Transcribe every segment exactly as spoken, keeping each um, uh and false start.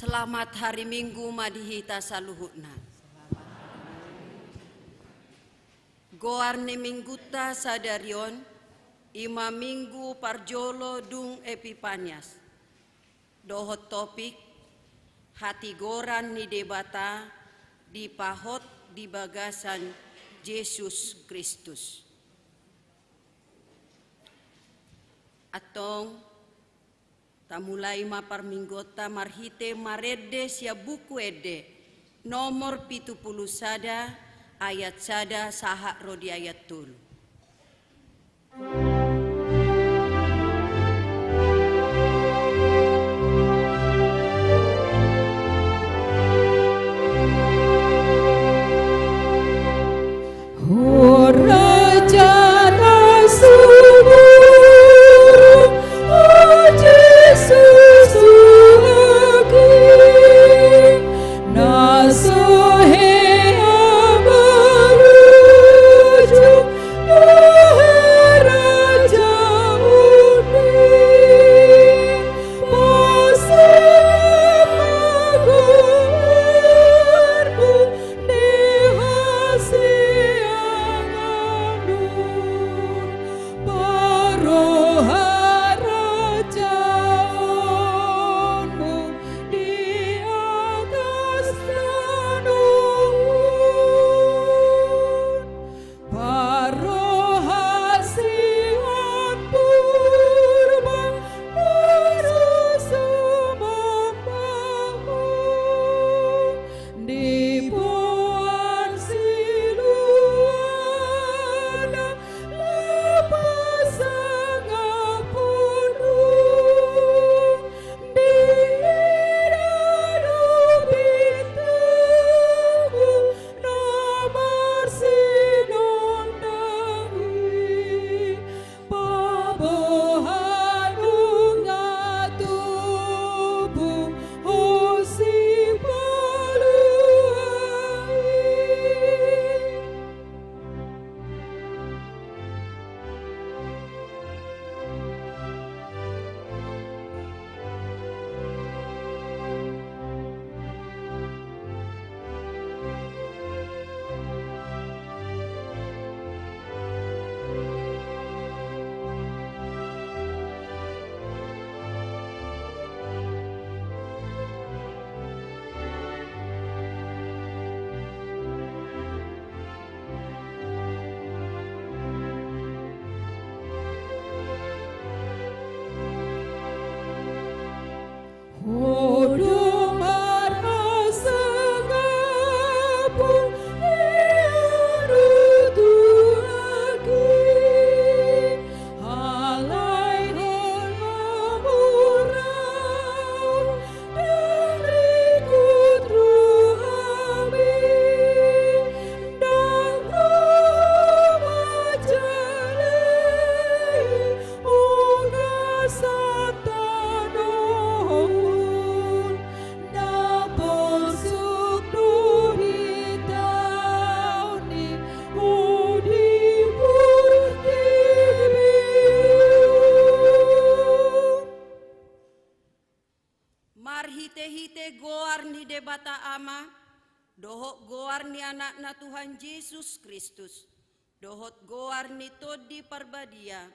Selamat hari Minggu ma di hita saluhutna. Goar ni Mingguta sadari on, i ma Minggu parjolo dung Epipanias. Dohot topik, hatigoran ni Debata dipahot di bagasan Jesus Kristus. Antong, tamulai ma parmingguonta marhite marende sian Buku Ende nomor pitu pulu sada, ayat sada sahat ro di ayat tolu. Marhite-hite goar ni Debata Ama, dohot goar ni Anakna Tuhan Jesus Kristus, dohot goar ni Tondi Parbadia,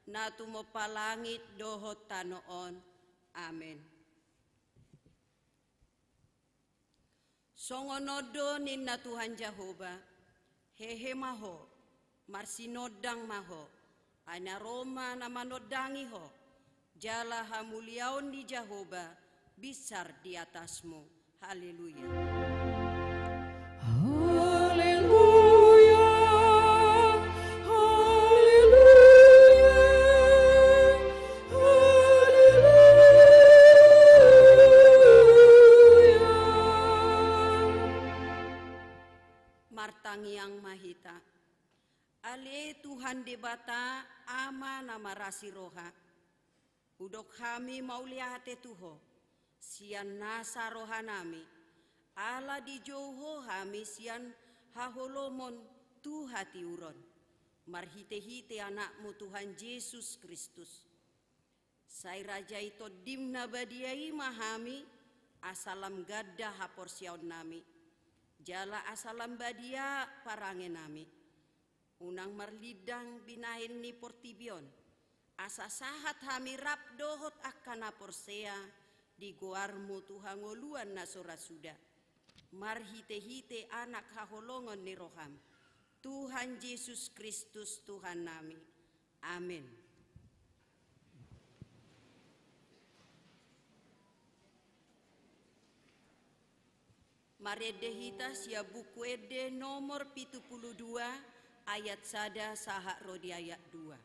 na tumompa langit dohot tano on. Amen. Songon on do ninna Tuhan Jahowa, hehe ma ho, marsinondang ma ho, ai na ro ma na manondangi ho, jala hamuliaon ni Jahowa binsar di atasmu. Haleluya. Haleluya. Haleluya. Haleluya. Martangiang ma hita. Ale Tuhan Debata, Ama na marasi roha, hudok hami mauliate tu ho, sian nasa rohanami, ala dijou ho hami sian haholomon tu hatiuron, marhite-hite Anakmu Tuhan Jesus Kristus. Sai rajai Tondim na badia i ma hami, asa lam ganda haporseaonnami, jala asa lam badia parangenami. Unang marlindang binahen ni portibi on, asa sahat hami rap dohot angka na porsea di goarmu tu hangoluan na so ra suda, marhitehite Anak haholongon ni roham, Tuhan Jesus Kristus Tuhannami. Amen. Marende hita sian Buku Ende nomor pitu pulu dua, ayat sada sahat ro di ayat dua.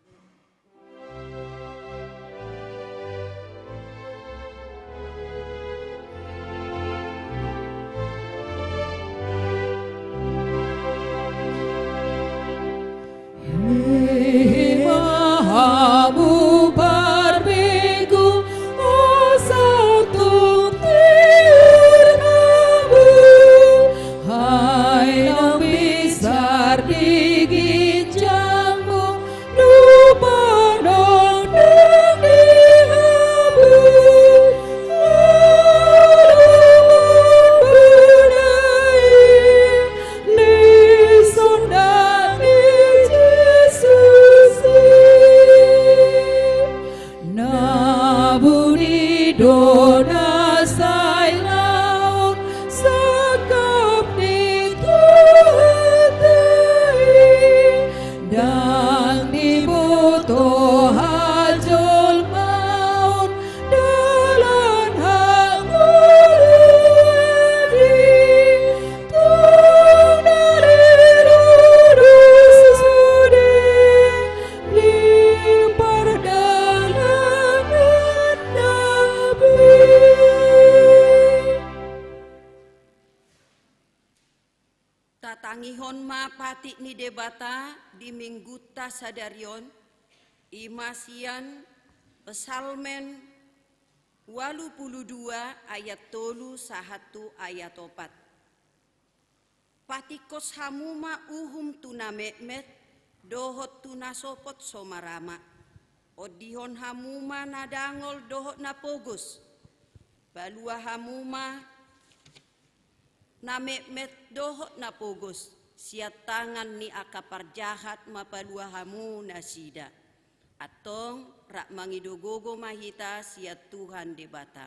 Ima hamu parbegu, asa tung tiur hamu, ai naung binsar di ginjangmu, dumenggan nang di hamu, ala muna i dison nang di Jesus i. Na buni do na sai laon sangkap ni Tuhanta i, ndang diboto hajolmaon dalan hangoluan i, tung na didok do sude di pardalanan na be. Tatangihon ma patik ni Debata di Minggunta sadari on, ima sian Psalmen ualu pulu dua ayat tolu sahat tu ayat opat. Patingkos hamu ma uhum tu na metmet dohot tu na sopot so marama. Ondihon hamu ma na dangol dohot na pogos. Palua hamu ma na metmet dohot na pogos, sian tangan ni angka parjahat ma palua hamu nasida. Antong rap mangido gogo ma hita sian Tuhan Debata.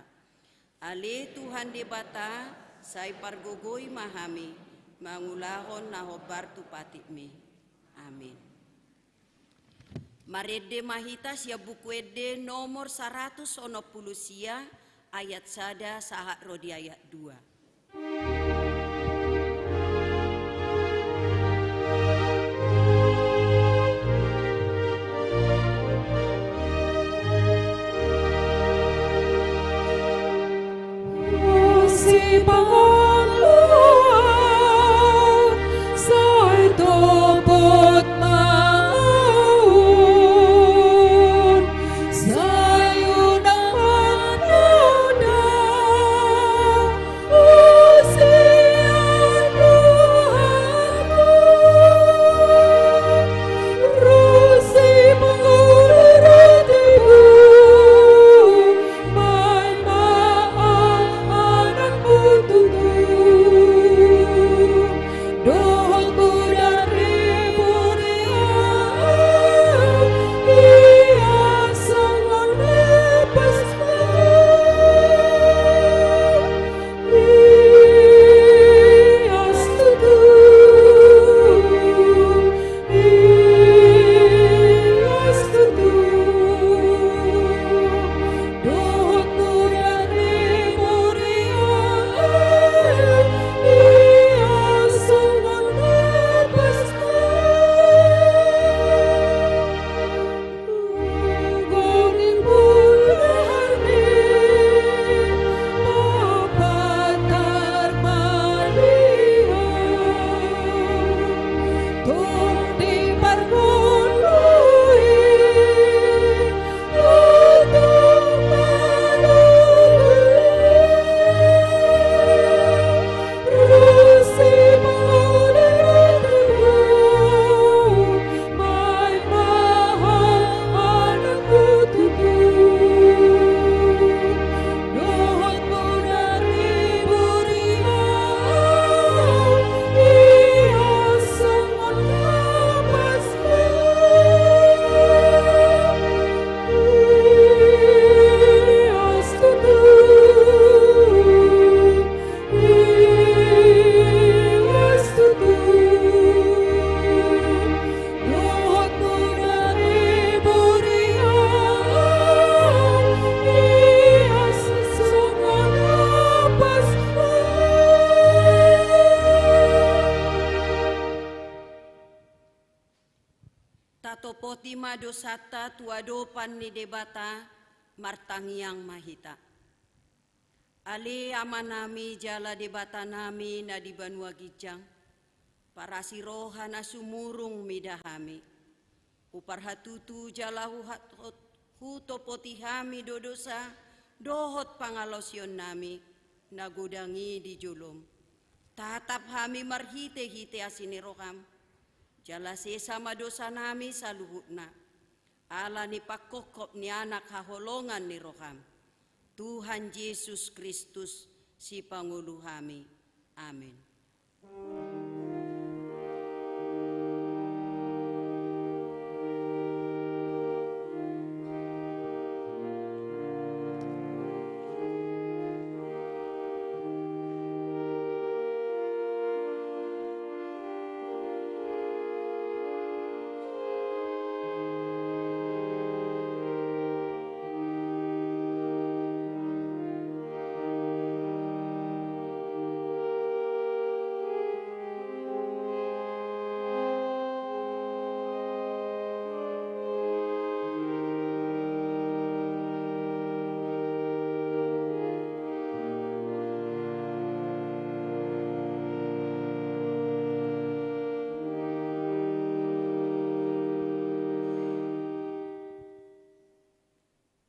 Ale Tuhan Debata, sai pargogoi ma hami mangulahon na hombar tu patikmi. Amin. Marende ma hita sian Buku Ende nomor saratus onom pulu sia, ayat sada sahat ro di ayat dua. Sipangoloan sai topot ma on, sai unang mananda usian rohangku. Ro sipangoloan roti, baen ma ahu anakmu tutu. ma dosanta tu adopan ni Debata, martangiang ma hita. Ale Amanami jala Debatanami na di banua ginjang, parasi roha na sumurung mida hami. Huparhatutu jala huhat-, hutopoti hami do dosa dohot pangalaosionnami na godang i di jolom. Tatap hami marhite-hite asi ni roham. Jala sesa ma dosanami saluhutna, ala ni pangkophop ni Anak haholongan ni roham, Tuhan Jesus Kristus, Sipangolu hami. Amen.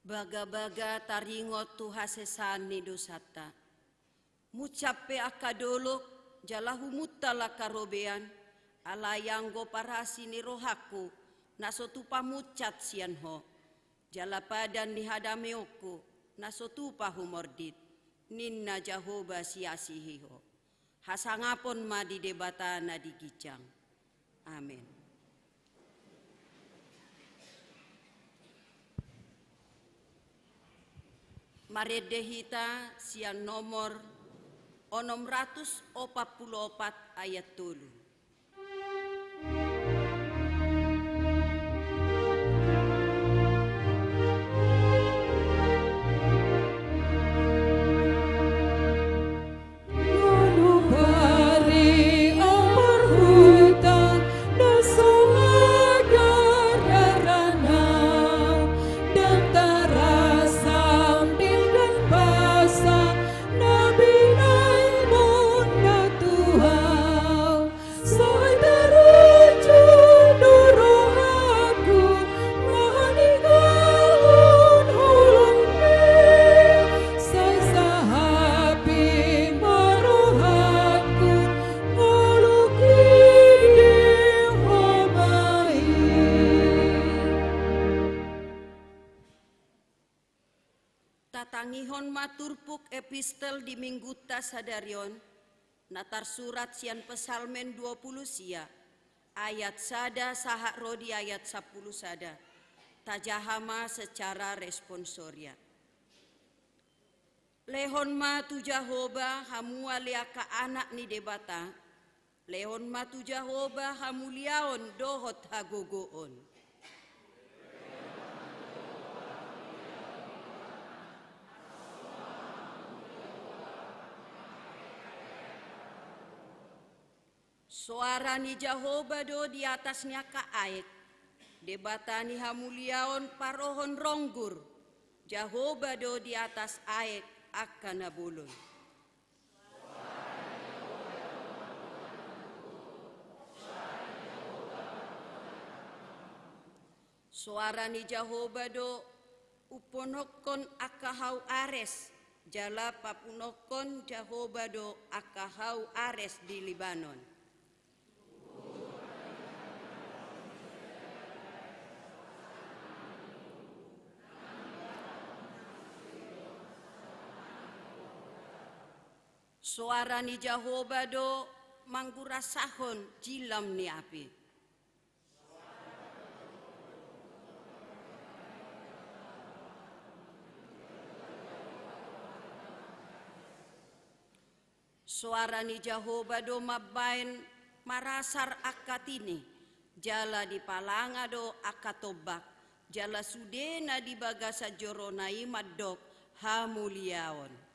Bagabaga taringot tu hasesaan ni dosanta. Munsat pe angka dolok, jala humuntal angka robean, alai anggo parasi ni rohangku, na so tupa munsat sian Ho, jala padan ni hadameonku, na so tupa humordit, ninna Jahowa siasihi Ho. Hasangapon ma di Debata na di ginjang. Amen. Marende hita sian nomor onom ratus opat pulu opat ayat tolu. Sai tarunjung do rohangku maninggalhon holongmi, sai sahapi ma rohangku ngolungi Ho ma i. Tatangihon ma turpuk epistel di Minggunta sadari on, na tarsurat sian Psalmen dua pulu sia, ayat sada sahat ro di ayat sampulu sada. Tajaha ma secara responsoria. Lehon ma tu Jahowa hamu ale angka anak ni Debata, lehon ma tu Jahowa hamuliaon dohot hagogoon. Soara ni Jahowa do di atas ni angka aek, Debata ni hamuliaon parohon ronggur. Jahowa do di atas aek angka na bolon. Soara ni Jahowa do umponokkon angka hau ares, jala papunongkon Jahowa do angka hau ares di Libanon. Soara ni Jahowa do manggurasahon jillam ni api. Soara ni Jahowa do mambaen marasar angka tini, jala dipalanga do angka tombak, jala sude na di bagasan jorona i mandok hamuliaon.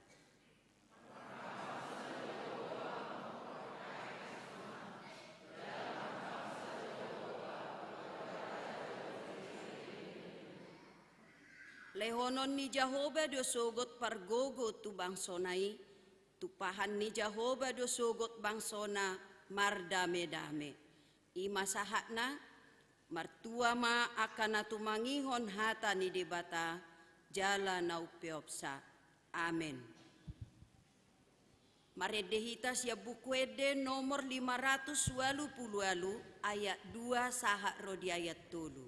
Lehonon ni Jahowa do sogot pargogo tu bangsona i, tumpahan ni Jahowa do sogot bangsona mardame-dame. I ma sahatna, martua ma angka na tumangihon hata ni Debata, jala na umpeopsa. Amen. Marende hita sian Buku Ende nomor lima ratus ualu pulu ualu, ayat dua sahat ro di ayat tolu.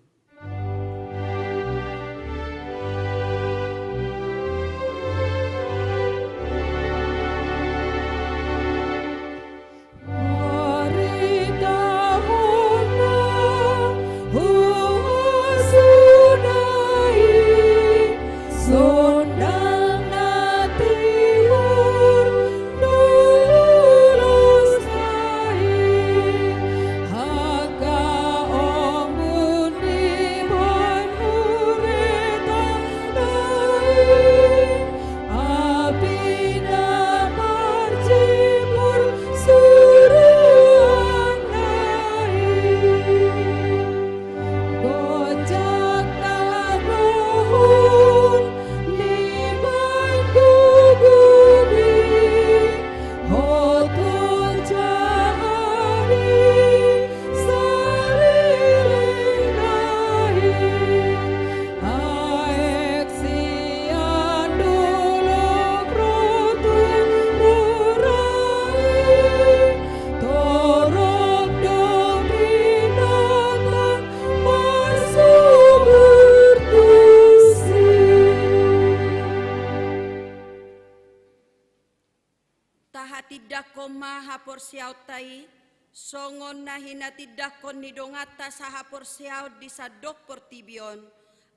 Tahatindangkon ma haporseaonta i, songon na hinatindangkon ni donganta sahaporseaon di sandok portibi on,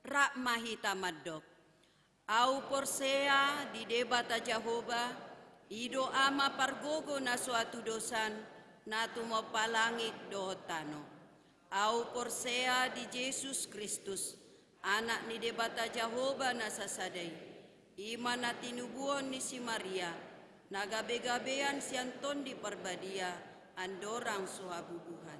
rap ma hita mandok. Ahu porsea di Debata Jahowa, i do Ama pargogo na so hatudosan, na tumompa langit dohot tano. Ahu porsea di Jesus Kristus, Anak ni Debata Jahowa na sasada i, i ma na tinubuhon ni si Maria, na gabe-gabean sian Tondi Parbadia, andorang so habubuhan.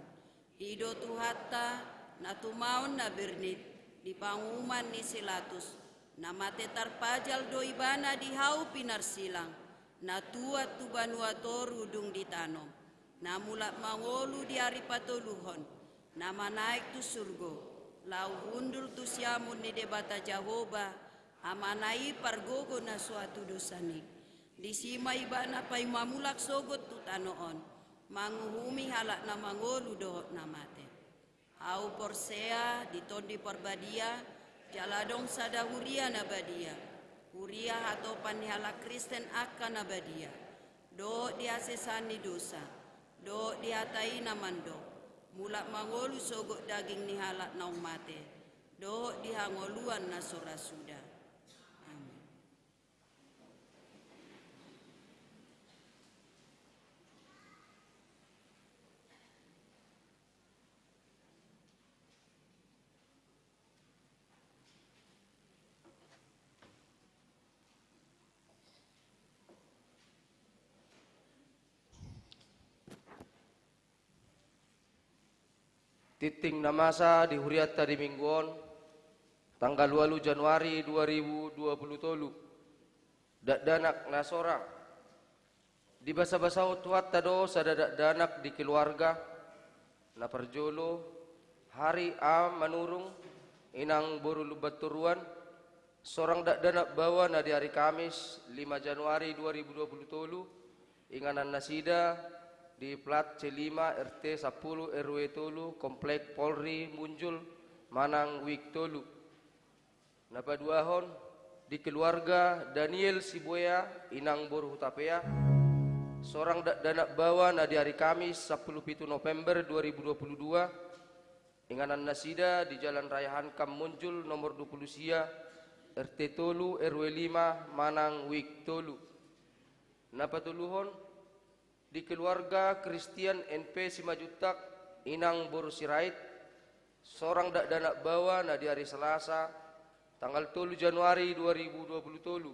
I do Tuhanta, na tumaon na bernit, di panguhuman ni si Latus, na mate tarpajal do Ibana di hau pinarsilang, na tuat tu banua toru dung ditanom, na mulak mangolu di ari patoluhon, na manaek tu surgo, laho hundul tu siamun ni Debata Jahowa, Amana i pargogo na so hatudosan i. Disi ma Ibana paima mulak sogot tu tano on, manguhumi halak na mangolu dohot na mate. Ahu porsea di Tondi Parbadia, jala adong sada huria na badia, huria hatopan ni halak Kristen angka na badia, dohot di hasesaan ni dosa, dohot di hata i na mandok, mulak mangolu sogot daging ni halak naung mate, dohot di hangoluan na so ra suda. Amen. Tingting na masa di hurianta di minggu on, tanggal ualu Januari dua ribu dua pulu tolu. Dakdanak na sorang. Dibasabasahon Tuhanta do sada dakdanak di keluarga. Na parjolo, Hari A Manurung, inang boru Lumbantoruan, sorang dakdanak baoa na di ari Kamis, lima Januari dua ribu dua pulu tolu, inganan nasida di plat C lima R T sampulu R W tolu, Komplek Polri Munjul, Manang Wik tolu. Na paduahon, di keluarga Daniel Sibuea, inang boru Hutapea, sorang dakdanak baoa na di ari Kamis, sampulu pitu November dua ribu dua pulu dua, inganan nasida di Jalan Raya Hankam Munjul nomor dua pulu sia, R T tolu, R W lima, Manang Wik tolu. Na patoluhon, di keluarga Kristian N P Simanjuntak, inang boru Sirait, sorang dakdanak baoa na di ari Selasa, tanggal tolu Januari dua ribu dua pulu tolu.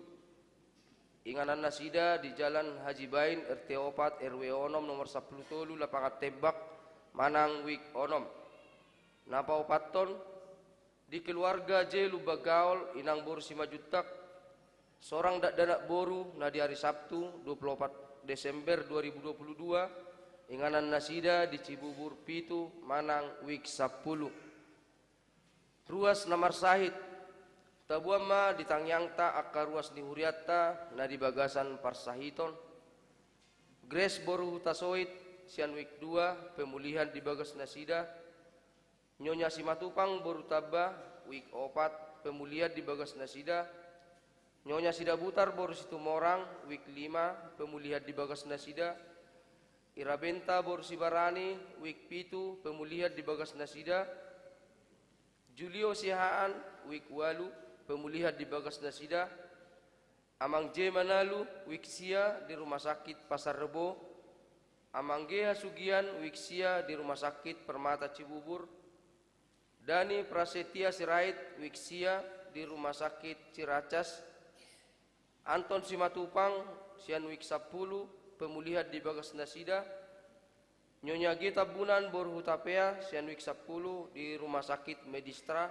Inganan nasida di Jalan Haji Bain, R T opat, R W onom, nomor sampulu tolu, Lapangan Tembak, Manang Wik onom. Na paopathon, Di keluarga J Lumban Gaol, inang boru Simanjuntak, sorang dakdanak boru na di ari Sabtu dua pulu opat Desember dua ribu dua pulu dua, inganan nasida di Cibubur pitu manang wijk sampulu. Ruas na marsahit. Taboan ma di tangiangta angka ruas ni hurianta na di bagasan parsahiton. Grace boru Hutasoit sian wijk dua, pemulihan di bagas nasida. Nyonya Simatupang boru Tamba, wijk opat, pemulihan di bagas nasida. Nyonya Sidabutar boru Situmorang, wijk lima, pemulihan di bagas nasida. Irabenta boru Sibarani, wijk pitu, pemulihan di bagas nasida. Julio Siahaan, wijk ualu, pemulihan di bagas nasida. Amang J Manalu, wijk sia, di Rumah Sakit Pasar Rebo. Amang G Hasugian, wijk sia, di Rumah Sakit Permata Cibubur. Dani Prasetya Sirait, wijk sia, di Rumah Sakit Ciracas. Anton Simatupang, sian wijk sampulu, pemulihan di bagas nasida. Nyonya G Tambunan boru Hutapea, sian wijk sampulu, di Rumah Sakit Medistra.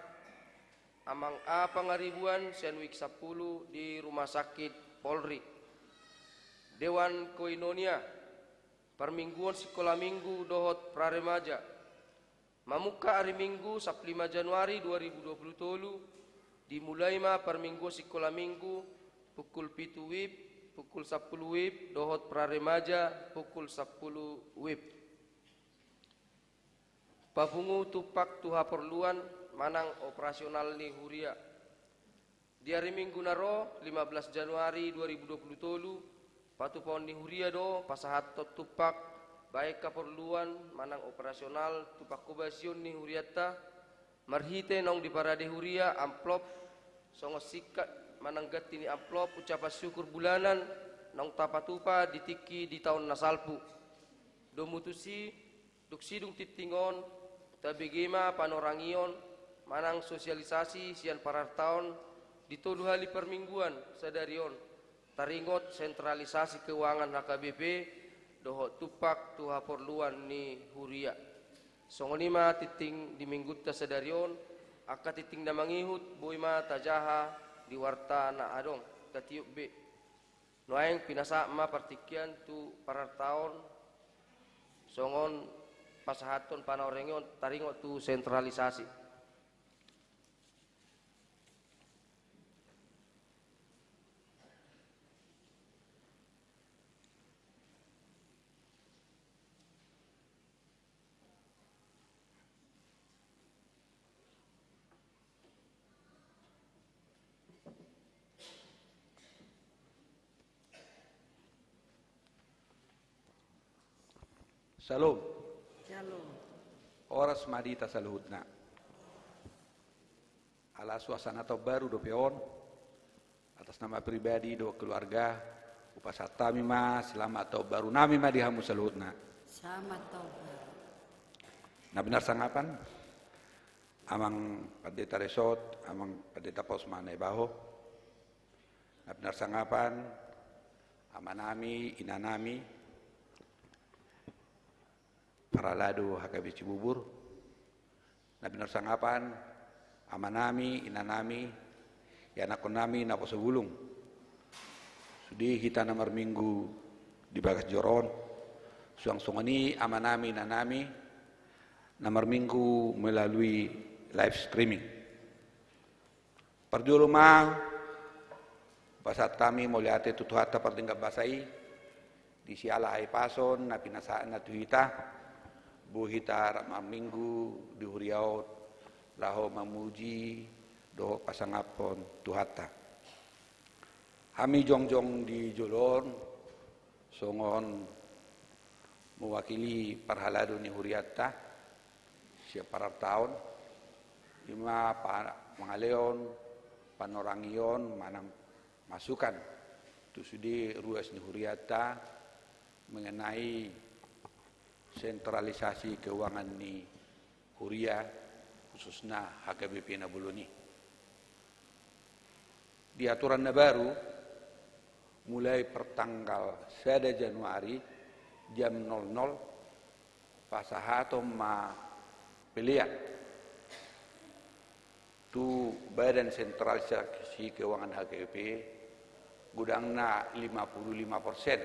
Amang A Pangaribuan, sian wijk sampulu, di Rumah Sakit Polri. Dewan Koinonia, parmingguon sikola minggu dohot praremaja. Mamungka ari Minggu, sampulu lima Januari dua ribu dua pulu tolu, dimulai ma parmingguon sikola minggu, pukul pitu wib, pukul sampulu wib, dohot praremaja, pukul sampulu wib. Papungu tumpak tu haporluan manang operasional ni huria. Di ari Minggu na ro, lima belas Januari dua ribu dua pulu tolu, patupaon ni huria do pasahathon tumpak, baen haporluan manang operasional tu pangkobasion ni hurianta, marhite naung diparade huria amplop, songon singkat manang ganti ni amplop ucapan syukur bulanan, naung tapatupa di tingki di taon na salpu. Domu tusi, dung sidung tingting on, tabege ma panorangion manang sosialisasi sian parartaon di tolu hali parmingguan sadari on, taringot sentralisasi keuangan H K B P dohot tumpak tu haporluan ni huria. Songon i ma tingting di minggunta sadari on, angka tingting na mangihut boi ma tajaha di warta na adong, tatiop be. Nuaeng pinasahat ma partingkian tu parartaon, songon pasahathon panorangion taringot tu sentralisasi. Syalom. Syalom. Horas ma di hita saluhutna. Ala suasana taon baru dope on, atas nama pribadi dohot keluarga, hupasahat hami ma selamat taon baru nami ma di hamu saluhutna. Selamat taon baru. Na pinarsangapan, Amang Pandita Resort, Amang Pandita Pos Manaibaho. Na pinarsangapan, amanami, inanami, parhalado H K B P Cibubur. Na pinarsangapan, amanami, inanami, ianakkonnami naposo bulung. Sude hita na marminggu di bagas joro on. Suang songon i amanami, inanami, na marminggu melalui live streaming. Parjolo ma, pasahat hami mauliate tu Tuhanta pardenggan basa i, di siala hahipason na pinasahatna tu hita, boi hita rap marminggu di huria on, laho mamuji dohot pasangaphon Tuhanta. Hami jongjong di jolo on, songon mewakili parhalado ni hurianta, sian parartaon, i ma pa-, mangalehon panorangion manang masukan tu sude ruas ni hurianta mengenai sentralisasi keuangan ni huria, khususna H K B P na bolon i. Di aturan na baru, mulai pertanggal sada Januari jam nol nol, pasahaton ma pelean. Tu Badan Sentralisasi Keuangan H K B P, godangna lima puluh lima persen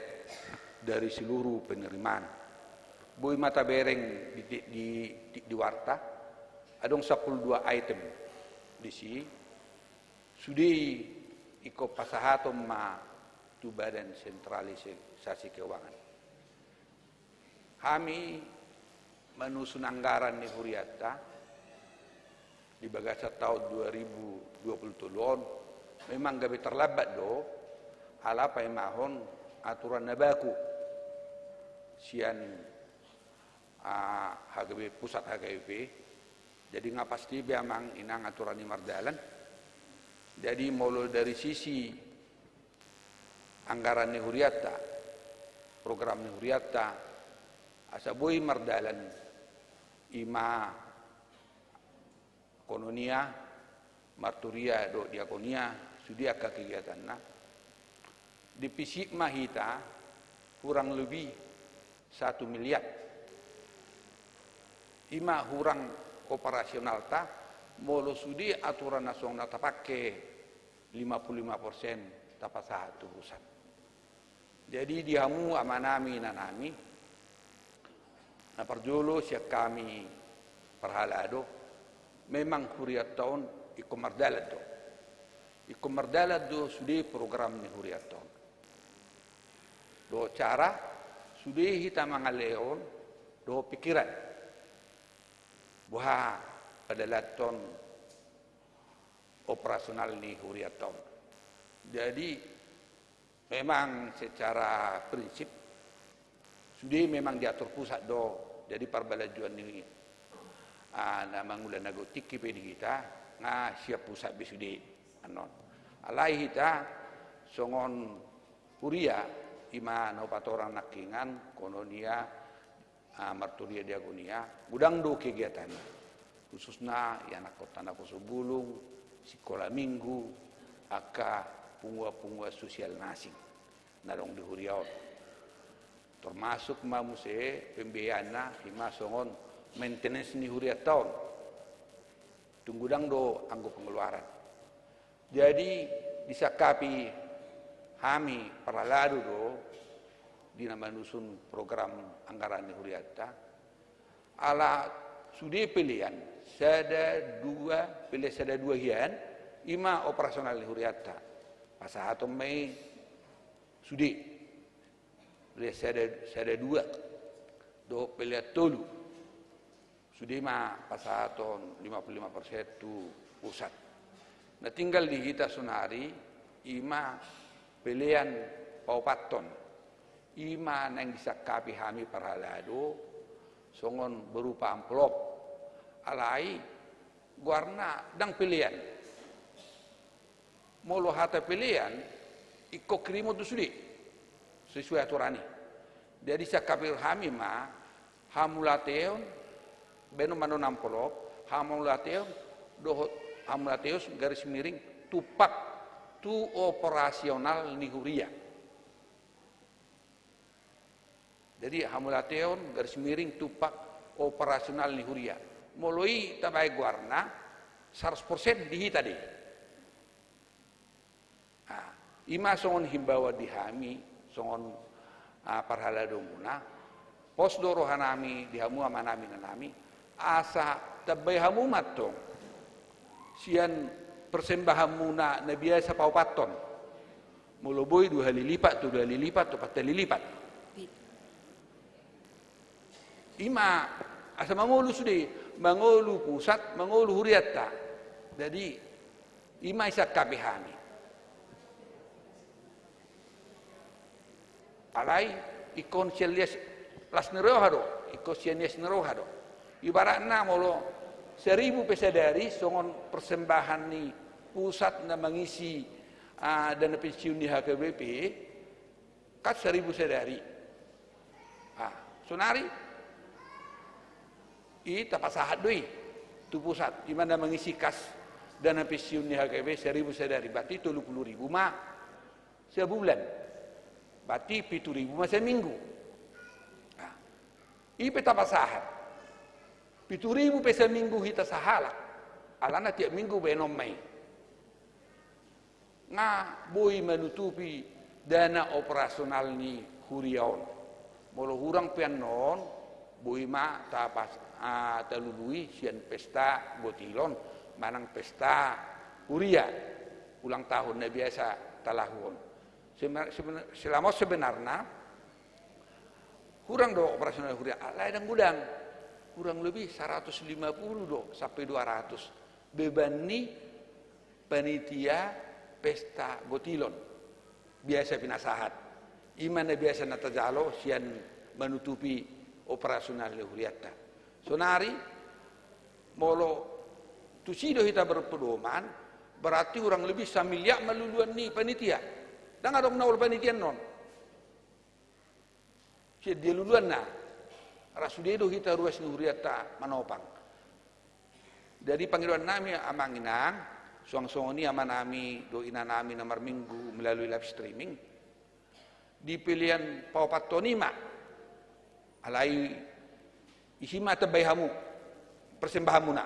dari seluruh penerimaan. Boi ma tabereng di, di, di, di warta, adong sampulu dua item disi, sude i ingkon pasahaton ma tu Badan Sentralisasi Keuangan. Hami manusun anggaran ni hurianta di bagasan taon dua ribu dua puluh tolu on, memang gabe tarlambat do, ala paimahon aturan na baku sian, ah, H K B P, pusat H K B P. Jadi nga pasti be amang inang aturan i mardalan. Jadi molo dari sisi anggaran ni hurianta, program ni hurianta, asa boi mardalan, i ma koinonia, marturia dohot diakonia, sude angka kegiatanna. Defisit ma hita kurang lebih satu miliar. I ma hurang operasionalta, molo sude aturan na songon na tapangke lima puluh lima persen tapasahat tu pusat. Jadi di hamu amanami inanami, na parjolo sian hami parhalado, memang hurianta on ingkon mardalan do. Ingkon mardalan do sude program ni hurianta on. Dohot cara sude hita mangalehon dohot pikiran boha padalathon operasional ni hurianta on. Jadi memang secara prinsip sude memang diatur pusat do. Jadi parbalajuan ni, ah, na mangula na tingki pe di hita nga sian pusat be sude annon. Alai hita songon huria, i ma na hupatorang nangkiningan, koinonia, ah, marturia, diakonia, godang do kegiatan, khususna ianakhonta naposo bulung, sikola minggu, angka punguan-punguan sosial na asing na adong di huria on. Termasuk ma muse pembiayaanna, i ma songon maintenance ni hurianta on. Tung godang do anggo pengeluaran. Jadi disangkapi hami parhalado do di na manusun program anggaran ni hurianta, ala sude pelean sada dua, pelean sada dua hian, i ma operasional ni hurianta. Pasahaton ma i sude. Pelean sada, sada dua dohot pelean tolu, sude ma pasahaton lima puluh lima persen tu pusat. Na tinggal di hita sonari i ma pelean paopathon. I ma naeng disangkapi hami parhalado songon berupa amplop. Alai goarna ndang pelean. Molo hata pelean, ingkon kirimon do sude sesuai aturan i. Jadi sangkapi hami ma hamauliateon, baenon ma annon amplop, hamauliateon dohot, hamauliateon garis miring tumpak tu operasional ni huria. Jadi hamauliateon garis miring tumpak operasional ni huria. Molo i tabaen goarna, saratus persen di hita do i. Ah, i ma songon himbauan di hami songon, ah, parhaladomuna. Pos do rohanami di hamu amanami inanami, asa tambai hamu ma antong sian persembahanmuna na biasa paopathon. Molo boi dua hali lipat, tolu hali lipat, opat hali lipat. I ma asa mangolu sude, mangolu pusat, mangolu hurianta. Jadi i ma disangkapi hami. Alai ingkon sian lias las ni roha do, ingkon sian lias ni roha do. Ibaratna molo saribu pe sadari songon persembahan ni pusat na mangisi, ah, dana pensiun ni H K B P, kan saribu sadari. Ah, sonari i tapasahat do i tu pusat, i ma na mangisi kas dana pensiun ni H K B P saribu sadari, berarti tolu puluh ribu ma sabulan. Berarti pitu ribu ma saminggu. Ah, i pe tapasahat. Pitu ribu pe saminggu hita sahalak. Alana tiap minggu baenon ma i. Nga boi manutupi dana operasional ni huria on. Molo hurang pe annon, boi ma tapas-, ah, talului sian pesta gotilon, manang pesta huria, ulang tahun na biasa talahuon. Sebe-, sebe-, selama on sebenarna, hurang do operasional huria, alai ndang godang. Kurang lebih saratus lima puluh do sampai dua ratus beban ni panitia pesta gotilon. Biasa pinasahat. I ma na biasa na tajalo sian manutupi operasional ni hurianta. Sonari, molo tusi do hita berpedoman, berarti kurang lebih samiliar ma luluan ni panitia. Ndang adong na olo panitia annon. Sian dia luluanna, ra sude do hita ruas ni hurianta manopang. Jadi pangidoan nami amang inang, suang songon i ama nami dohot ina nami na marminggu melalui live streaming, di pelean paopathon i ma, alai isi ma tambai hamu persembahanmuna.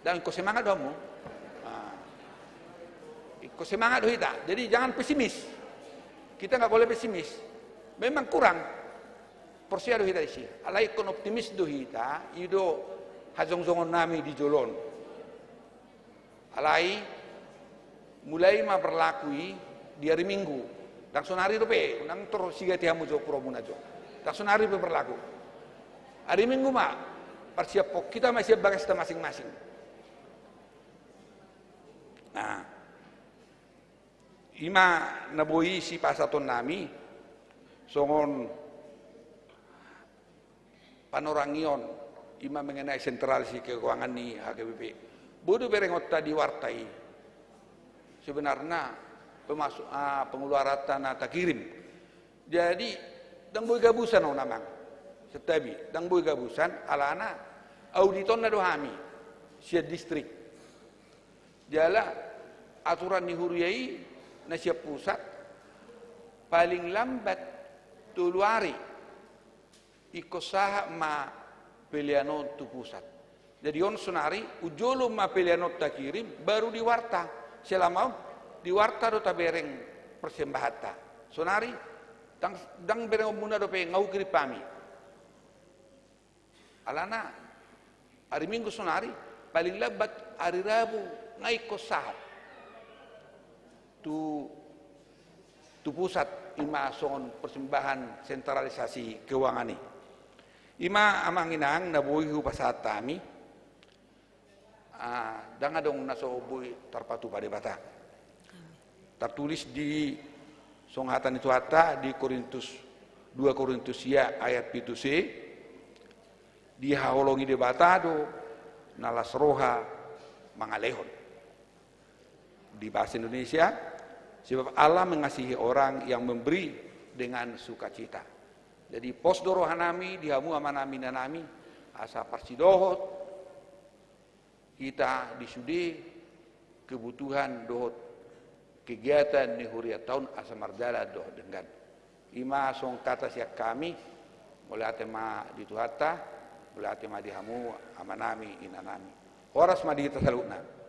Dan ingkon semangat do hamu. Ah. Ingkon semangat do hita. Jadi jangan pesimis. Kita nggak boleh pesimis. Memang kurang. Porsea do hita disi. Alai ingkon optimis do hita. I do hajongjongon nami di jolo on. Alai, mulai ma berlaku i di ari Minggu. Ndang sonari dope, unang tor sigati hamu jo puramuna jo. Ndang sonari dope berlaku. Ari Minggu ma, parsiaphon hita ma sian bagasta masing-masing. Nah, i ma na boi sipasahaton nami, songon panorangion, i ma mengenai sentralisasi keuangan ni H K B P. Boi do berengonta di warta i. Sebenarna pemasuk, ah, pengeluaranta na takirim. Jadi, ndang boi gabusan on amang. Santabi, ndang boi gabusan, alana auditonna do hami sian distrik. Jala aturan ni huria i na sian pusat paling lambat tolu ari. Ingkon sahat ma pelean on tu pusat. Jadi on sonari, unjolo ma pelean on takirim, baru di warta. Selama on, di warta do tabereng persembahanta. Sonari, ndang, ndang berengonmuna dope nga hukirim hami. Alana, ari Minggu sonari, paling lambat ari Rabu nga ingkon sahat. Tu, tu pusat i ma songon persembahan sentralisasi keuangan i. I ma amang inang na boi hupasahat hami, ah, ndang adong na so boi tarpatupa Debata. Tartulis di songon hata ni Tuhanta di Korintus, dua Korintus sia ayat pitu se, dihaholongi Debata do na las roha mangalehon. Di bahasa Indonesia, sebab Allah mengasihi orang yang memberi dengan sukacita. Jadi pos do rohanami di hamu amanami inanami, asa parsidohot hita di sude kebutuhan dohot kegiatan ni hurianta on asa mardalan dohot denggan. I ma songon hata sian hami, mauliate ma di Tuhanta, mauliate ma di hamu amanami inanami. Horas ma di hita saluhutna.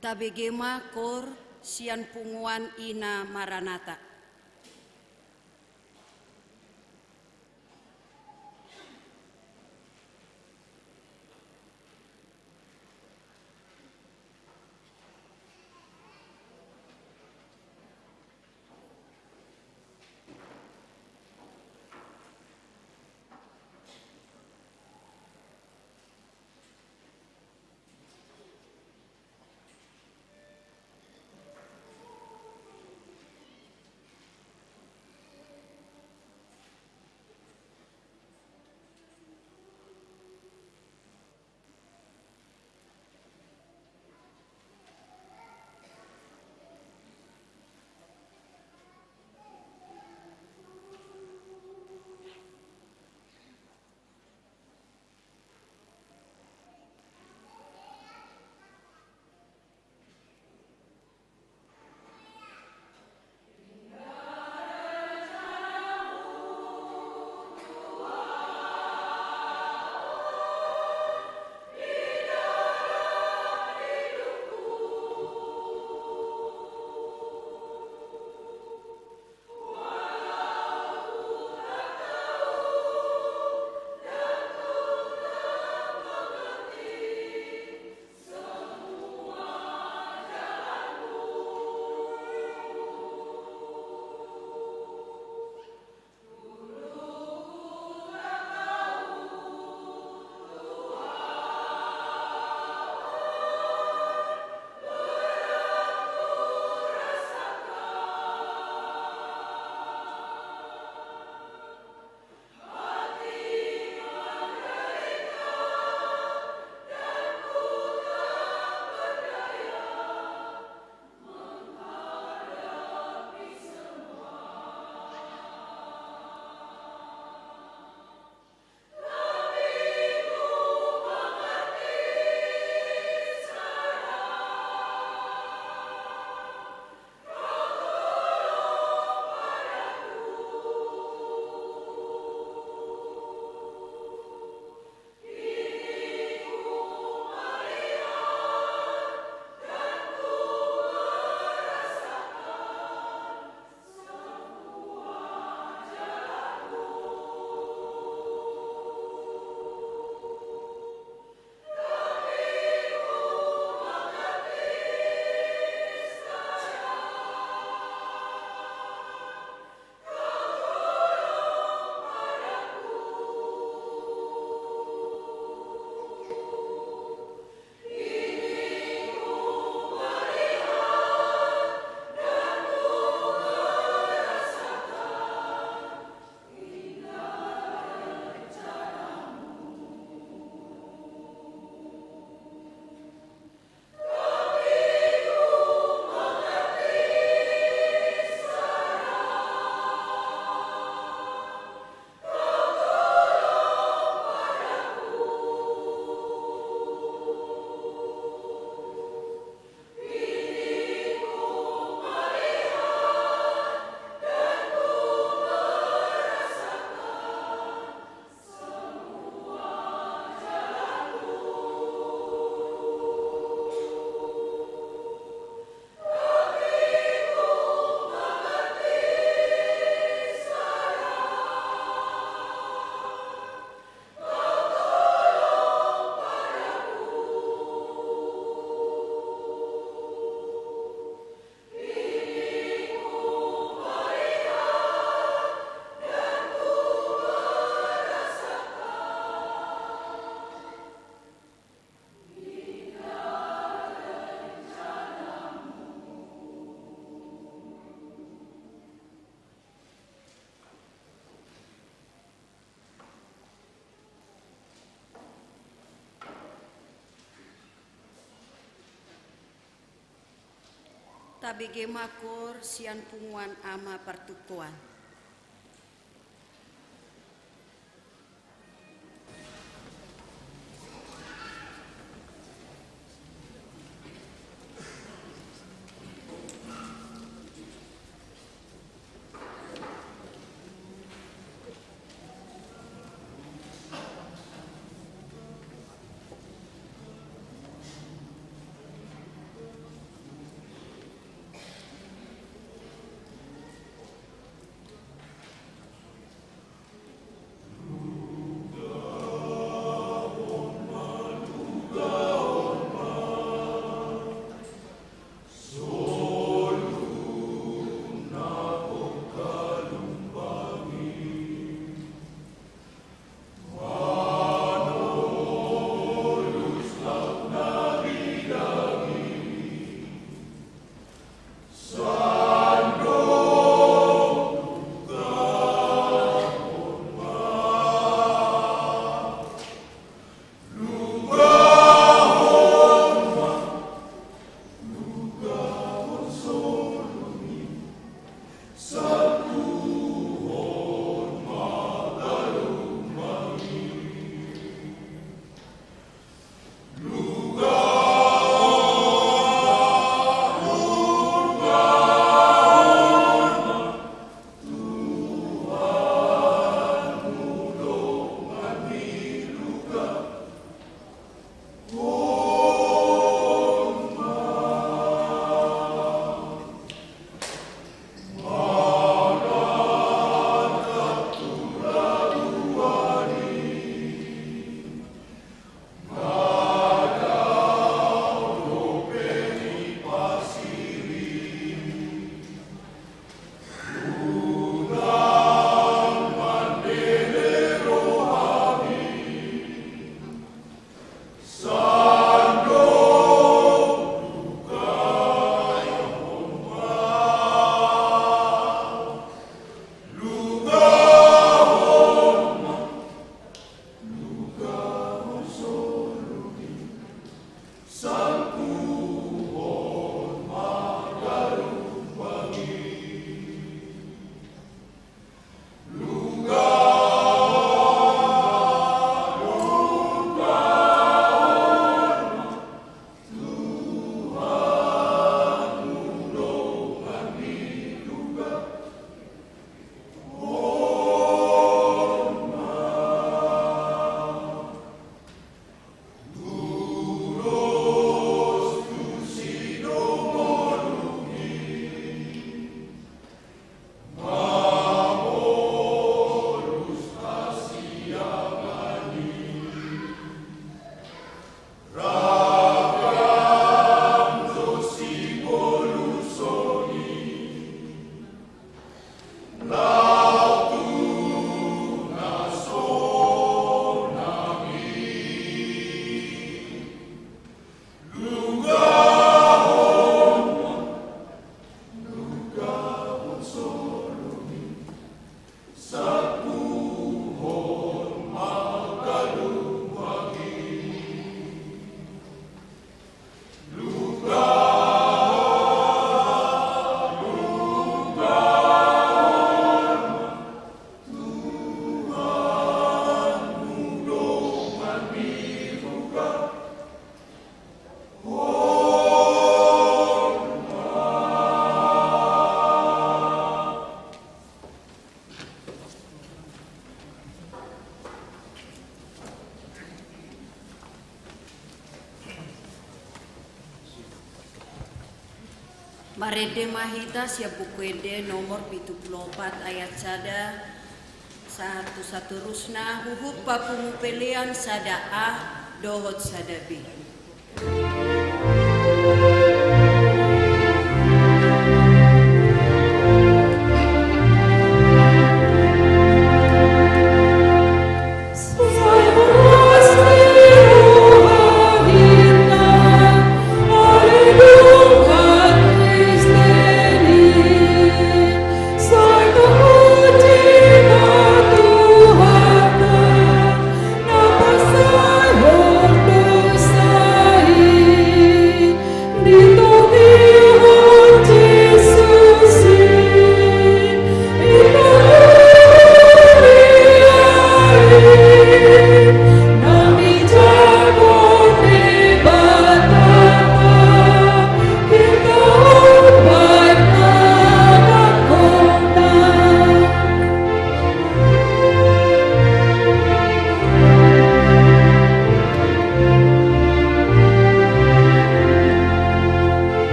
Tabege ma koor sian punguan Ina Maranata. Tabege ma koor sian punguan ama partukoan. Marende ma hita sian Buku Ende nomor pitu pulu opat ayat sada sahat tu saterusna, huhut papungu pelean sada A dohot sada B.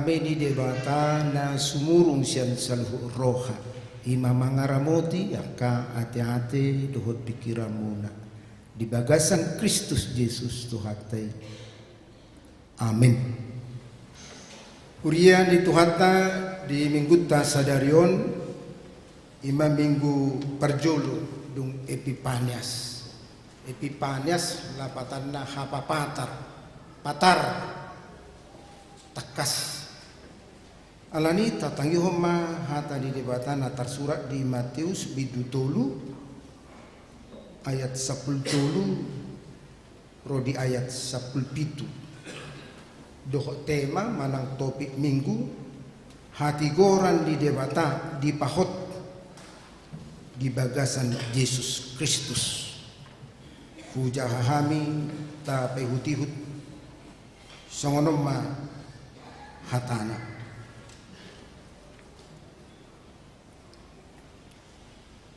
Dame ni Debata na sumurung sian saluhut roha, i ma mangaramoti angka ateate dohot pingkiranmuna di bagasan Kristus Jesus Tuhanta i. Amin. Huria ni Tuhanta, di minggunta sadari on, i ma minggu parjolo dung Epipanias. Epipanias lapatanna hapapatar, patar, tangkas. Alani i tatangihon ma hata ni Debata na tarsurat di Mateus bindu tolu ayat sampulu tolu ro di ayat sampulu pitu. Dohot tema manang topik minggu, hatigoran ni Debata dipahot di bagasan Jesus Kristus. Hujaha hami tapaihutihut. Songon on ma hatana.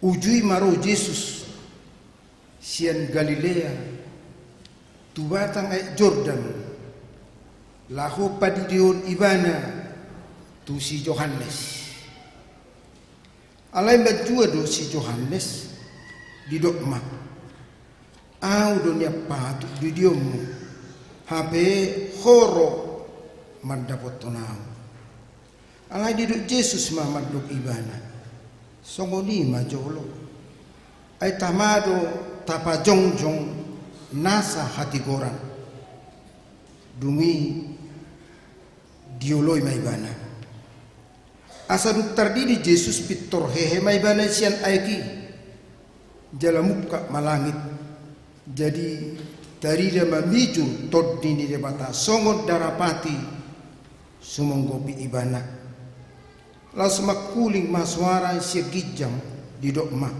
Uju i ma ro Jesus sian Galilea tu batang aek Jordan, laho padidihon ibana tu si Johannes. Alai manjua do si Johannes, didok ma, "Ahu do nian patut didihonmu, hape ho ro mandapothon ahu." Alai didok Jesus ma mandok ibana, "Songon i ma jolo, ai tama do tapajongjong nasa hatigoran." Dung i dioloi ma ibana. Asa dung tardidi Jesus, pintor hehe ma ibana sian aek i, jala mungkap ma langit. Jadi tarida ma mijur Tondi ni Debata songon darapati sumonggopi ibana. Laos mangkuling ma soara sian ginjang, didok ma,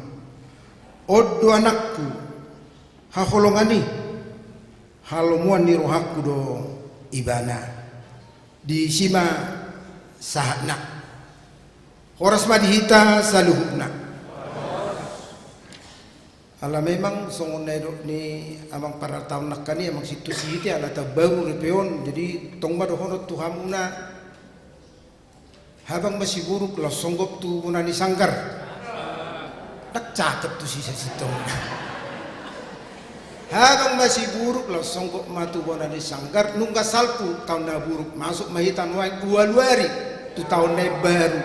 "On do Anakku, haholongan i, halomoan ni rohangku do ibana." Disi ma sahatna. Horas ma di hita saluhutna. Ala memang songon na nidok ni amang parartaon nangkaning, amang sintua sihite, ala taon baru ripe on, jadi tong ma dohonon tu hamuna, habang masiburuk laos songgop tu bona ni sanggar. Ndang cakep tusi sasintongna. Habang masiburuk laos songgop ma tu bona ni sanggar, nunga salpu taon na buruk, masuk ma hita nuaeng ualu ari tu taon na imbaru.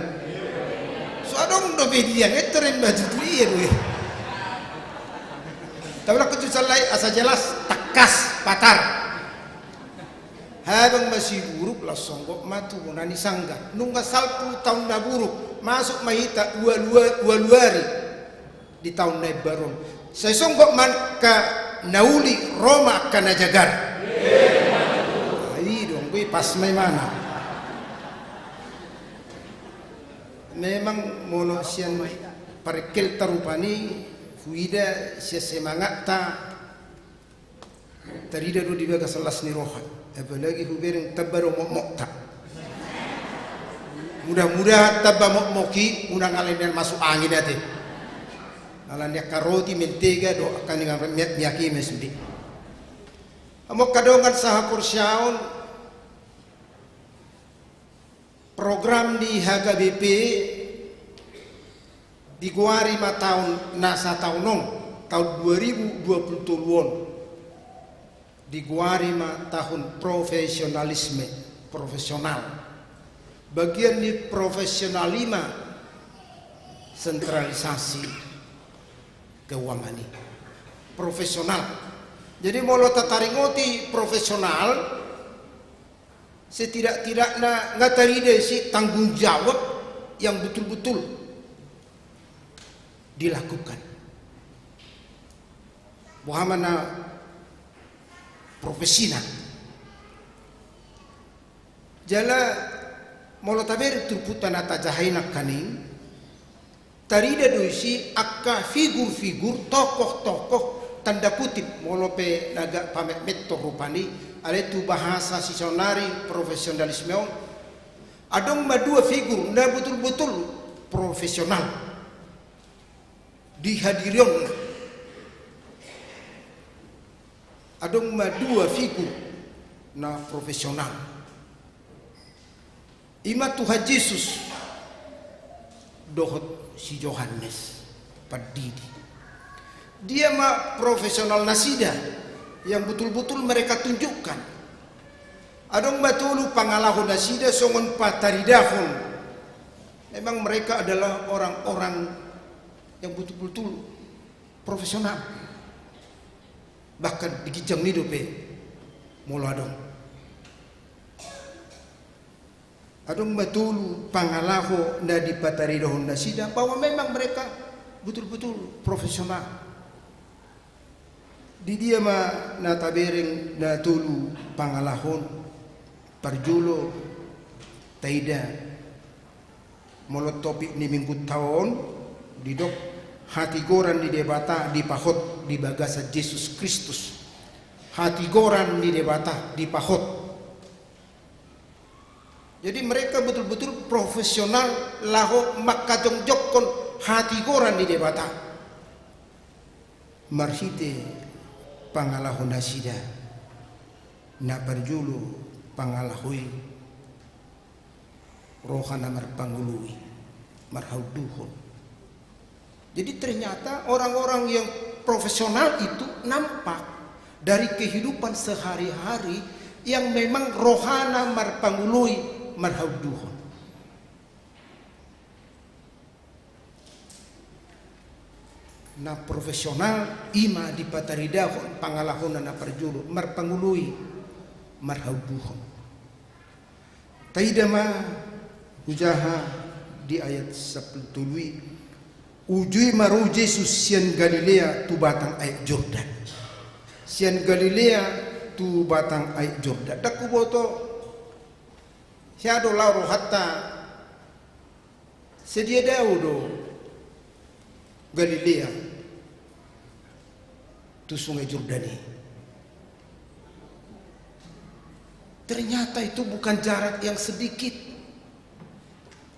So adong dope dia, etor imba tutu ia do i. Tapi laho tu sallai asa jelas, tangkas, patar. Habang masiburuk laos songgop ma tu bona ni sanggar. Nunga salpu taon na buruk, masuk ma hita ualu, ualu ari di taon na imbaru on. Sai songgop ma angka na uli, ro ma angka na jagar. Ai dong, gue pas ma ibana. Memang molo sian parengkelta rupani, huida sian semangatta, tarida do di bagasan las ni roha, apalagi hubereng tamba do mokmokta. Mudah-mudahan tamba mokmok i unang alai nian masuk angin ate. Alani angka roti, mentega dohot angka na miak-miak i ma sude. Hamu angka dongan sahaporseaon, program ni H K B P digoari ma taon na sataon on, taon dua ribu dua puluh tolu on, digoari ma tahun profesionalisme, profesional. Bagian ni profesional i ma sentralisasi keuangan i. Profesional. Jadi molo tataringoti profesional, setidak-tidakna nga tarida disi tanggung jawab yang betul-betul dilakukan. Boha ma na profesina. Jala molo tabereng turpukta na tajaha i nangkaning, tarida do disi angka figur-figur, tokoh-tokoh, tanda kutip, molo pe na agak pametmeton rupani, alai tu bahasa sisaonari profesionalisme on, adong ma dua figur na betul-betul profesional di hadirionna. Adong ma dua figur na profesional. I ma Tuhan Jesus dohot si Johannes Pandidi. Dia ma profesional nasida yang betul-betul mereka tunjukkan. Adong ma tolu pangalaho nasida songon pataridahon. Memang mereka adalah orang-orang yang betul-betul profesional. Bahkan di ginjang ni dope molo adong. Adong ma tolu pangalaho na dipataridahon nasida bahwa memang mereka betul-betul profesional. Di dia ma na tabereng na tolu pangalaho on? Parjolo, taida molo topik ni minggunta on, didok hatigoran ni Debata dipahot di bagasan Jesus Kristus. Hatigoran ni Debata dipahot. Jadi mereka betul-betul profesional laho mangkajongjonghon hatigoran ni Debata. Marhite pangalaho nasida, na parjolo pangalaho i roha na marpangoloi, marhaunduhon. Jadi ternyata orang-orang yang profesional itu nampak dari kehidupan sehari-hari yang memang rohana marpangoloi, marhaunduhon. Na profesional i ma dipataridahon pangalahona na parjolo, marpangoloi, marhaunduhon. Taida ma hujaha di ayat sampulu tolu i, uju i ma ro Jesus sian Galilea tu batang aek Jordan. Sian Galilea tu batang aek Jordan. Ndang huboto, hea do laho rohanta, sadia dao do Galilea tu Sungai Jordan i. Ternyata itu bukan jarak yang sedikit.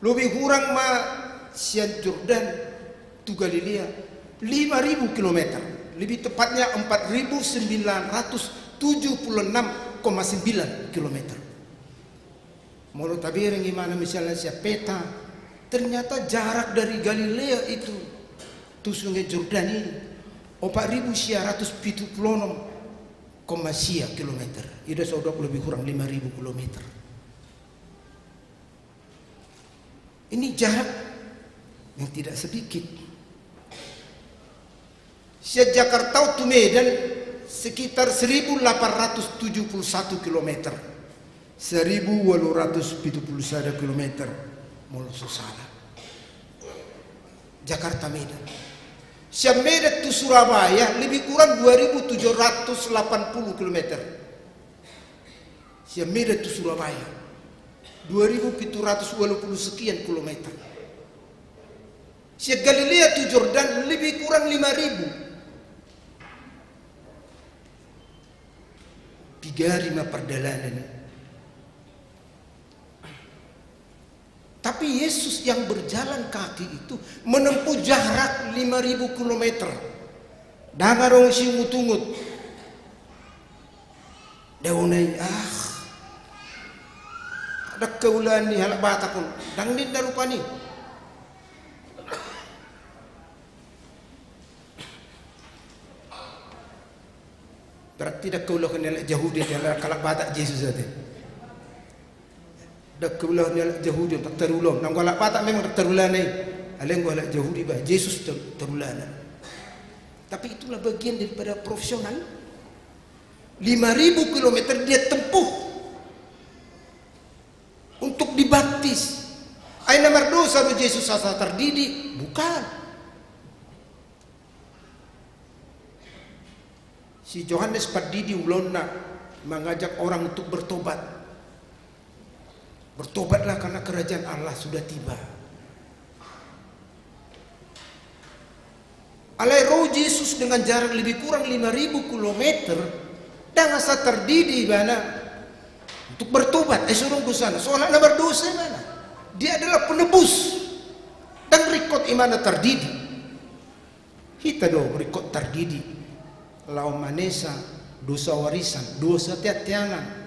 Lebih kurang ma sian Jordan tu Galilea lima ribu kilometer. Lebih tepatnya empat ribu sembilan ratus tujuh puluh enam koma sembilan kilometer. Molo tabereng imana misalna sian peta, ternyata jarak dari Galilea itu tu Sungai Jordan i opat ribu sia ratus pitu pulu onom koma sia kilometer. Ida so dok lebih kurang lima ribu kilometer. Ini jarak yang tidak sedikit. Sian Jakarta tu Medan sekitar seribu delapan ratus tujuh puluh satu kilometer. Seribu walu ratus pitu puluh sada kilometer, molo so sala. Jakarta Medan. Sian Medan tu Surabaya lebih kurang dua ribu tujuh ratus delapan puluh kilometer. Sian Medan tu Surabaya dua ribu pitu ratus walu puluh sekian kilometer. Sian Galilea tu Jordan lebih kurang lima ribu. Piga ari ma pardalanan i. Tapi Yesus yang berjalan kaki itu menempuh jarak lima ribu kilometer. Ndang adong siungut-ungut. Daona i, ah, ndang huula ni halak Batak on. Ndang ninna rupani. Berarti ndang huulahon ni halak Jahudi, halak Batak Jesus ate. Ndang huulahon ni halak Jahudi, ndang tarula. Nanggo halak Batak memang ndang tarulana i. Alai anggo halak Jahudi bah, Jesus tar-, tarulana. Tapi itulah bagian daripada profesional. Lima ribu kilometer dia tempuh untuk dibaptis. Ai na mardosa do Jesus asa tardidi? Bukan. Si Johannes Pandidi ulaonna mengajak orang untuk bertobat. Bertobatlah karena kerajaan Allah sudah tiba. Alai ro Jesus dengan jarak lebih kurang lima ribu kilometer, ndang asa tardidi ibana untuk bertobat. Eh, so adong dosana, so halak na mardosa ibana. Dia adalah penebus. Ndang ringkot ibana tardidi. Hita do ringkot tardidi laho manesa dosa warisan, dosa teanteangan.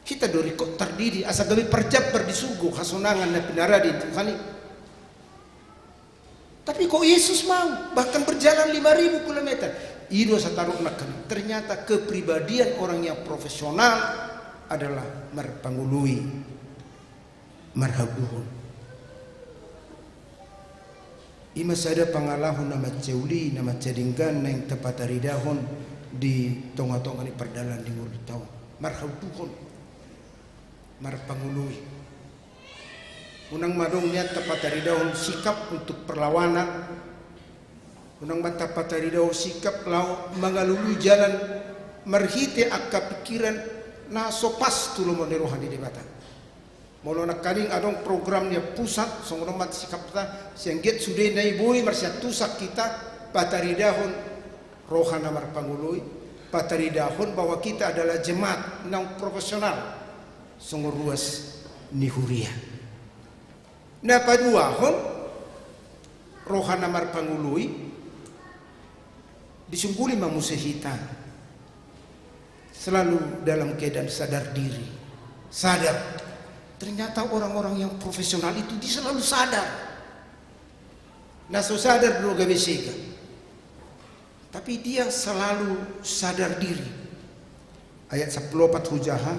Hita do ringkot tardidi asa gabe parjambar di surgo hasonangan na pinarade ni Tuhan i. Tapi kok Yesus mau bahkan berjalan lima ribu kilometer? I do asa taruk nangkin. Ternyata kepribadian orang yang profesional adalah marpangoloi, marhabuhon. I ma sada pangalaho na mansai uli, na mansai denggan naeng tapataridahon di tonga-tonga ni pardalanan ni ngolunta on. Marhabuhon, marpangoloi. Unang ma adong nian tapataridahon sikap untuk perlawanan. Unang ma tapataridahon sikap laho mangalului jalan marhite angka pikiran na so pas tu lomo ni roha ni Debata. Molo nangkaning adong program ni pusat, songon on ma sikapta, sai anggiat sudena i boi marsiantusan hita pataridahon roha na marpangoloi, pataridahon bahwa kita adalah jemaat naung profesional songon ruas ni huria. Na paduahon, roha na marpangoloi disungguli ma muse hita selalu dalam keadaan sadar diri. Sadar. Ternyata orang-orang yang profesional itu dia selalu sadar. Na so sadar do gabe sega. Tapi dia selalu sadar diri. Ayat sampulu opat hujaha,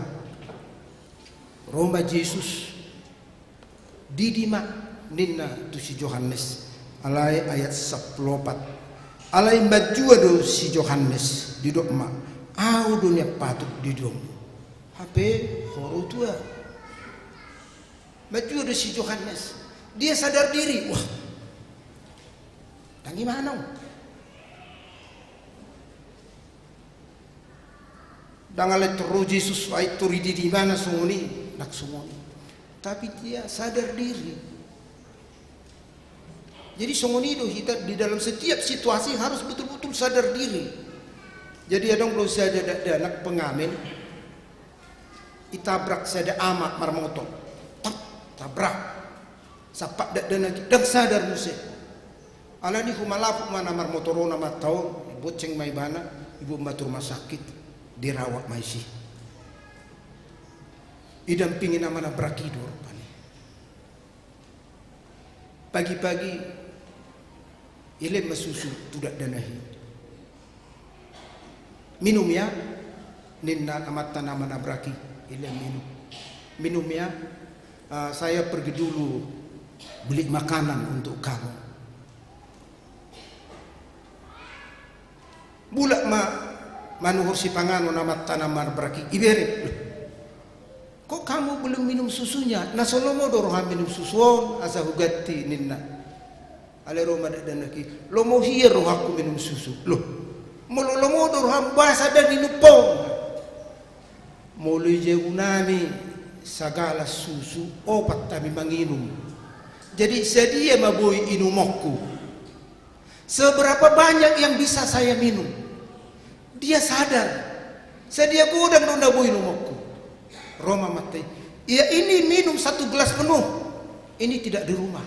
ro ma Jesus, didi ma ninna tu si Johannes. Alai ayat sampulu opat. Alai manjua do si Johannes, didok ma, ahu do nian patut didok. Hape ho ro tu ahu. Manjua do si Johannes. Dia sadar diri. Wah. Ndang imana on. Ndang alai tor ro Jesus, ai tor dididi imana songon i, ndang songon i. Tapi dia sadar diri. Jadi songon i do hita di dalam setiap situasi harus betul-betul sadar diri. Jadi adong do sada dakdanak pengamen, itabrak sada ama marmotor. Tap, tabrak. Sapat dakdanak i, ndang sadar muse. Alani humalapuk ma na marmotor on amanta on, dibonceng ma ibana, diboan ma tu rumah sakit, dirawat ma disi. Didampingi na manabrak i do rupani. Pagi-pagi, dilehon ma susu tu dakdanak i. Minum ya, ninna amanta na manabrak i, dilehon minum. Minum ya, eh, saya pergi dulu beli makanan untuk kamu. Mulak ma manuhor sipanganon amanta na manabrak i, ibere. Kok kamu belum minum susunya? Na so lomo do roham minum susu on, asa huganti ninna. Alai ro ma dakdanak i, lomo hian rohangku minum susu. Loh, molo lomo do roham boasa ndang inum ho? Molo di jabu nami sagalas susu, opat hami manginum. Jadi sadia ma boi inumonku? Seberapa banyak yang bisa saya minum? Dia sadar. Sadia godang do na boi inumonku. Ro ma amanta i. Ia ini minum satu gelas penuh. Ini tidak di rumah.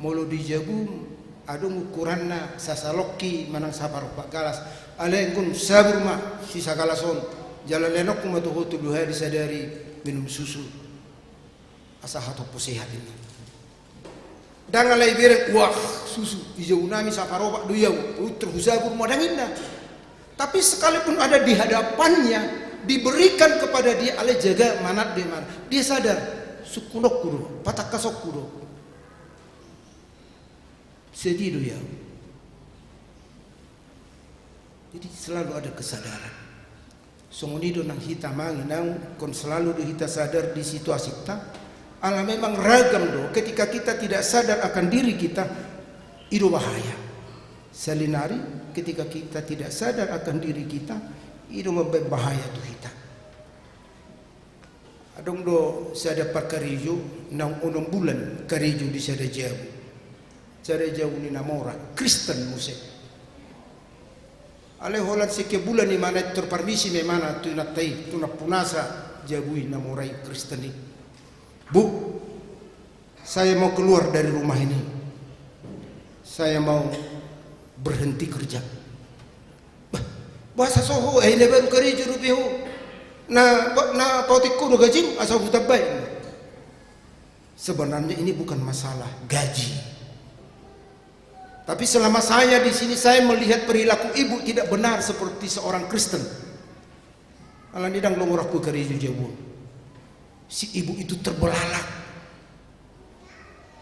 Molo di jabu adong ukuranna sasalongki manang saparompa galas. Alai anggo on sabur ma sisagalas on. Jala lehononku ma tu ho tolu hali sadari minum susu. Asa hatop ho sehat ini. Ndang alai bereng, wah, susu, di jabu nami saparopak do i ahu, utter husabur ma, ndang ninna. Tapi sekalipun ada di hadapannya, diberikan kepada dia, alai jaga manat de mana. Dia sadar, sungkunonku do, patangkasonku do. Sedih do i ahu. Jadi selalu ada kesadaran. Songon i do nang hita amang inang, ingkon selalu do hita sadar di situasinta. Ala memang ragam do, ketika kita tidak sadar akan diri kita, i do bahaya. Salinari, ketika kita tidak sadar akan diri kita, i do mambaen bahaya tu hita. Adong do sada parkarejo, naung onom bulan karejo di sada jabu. Sada jabu ni na mora, Kristen muse. Alai holan sengke bulan imana i tor parmisi ma imana tu inanta i, tu nampunasa jabu i na mora i Kristen i. Bu, saya mau keluar dari rumah ini. Saya mau berhenti kerja. Bah, boasa so ho, eh, na baru karejo dope ho. Na, na paotikku do gajim asa hutambai. Sebenarnya ini bukan masalah gaji. Tapi selama saya di sini, saya melihat perilaku ibu tidak benar seperti seorang Kristen. Alani ndang lomo rohangku karejo jabu on. Si ibu itu terbelalak.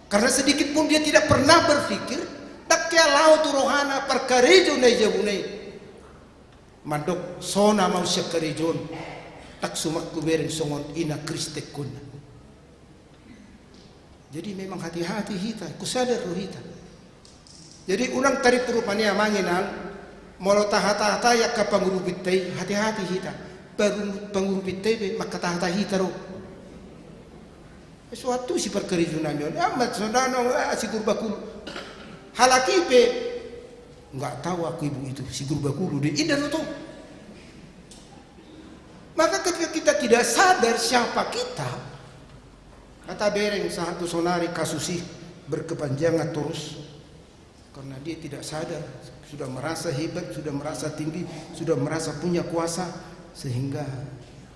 Karena sedikit pun dia tidak pernah berpikir, ndang hea laho tu rohana parkarejo na i jabuna i. Mandok, sona ma au sian karejo on, ndang suman hubereng songon ina Kristen ninna. Jadi memang hati-hati hita, husadar do hita. Jadi unang tarip rupani amang inang, molo tahatahata angka pangurupitta i, hati-hati hita. Baru pangurupitta i pe manghatahata hita do. Suhat tusi parkarejo nami on, amat sonano, ah, si Gurbakulu. Halak i pe, nggak tahu aku ibu itu, si Gurbakulu do i, inda do tong. Maka ketika kita tidak sadar siapa kita, na tabereng sahat tu sonari kasus i berkepanjangan terus. Karena dia tidak sadar, sudah merasa hebat, sudah merasa tinggi, sudah merasa punya kuasa, sehingga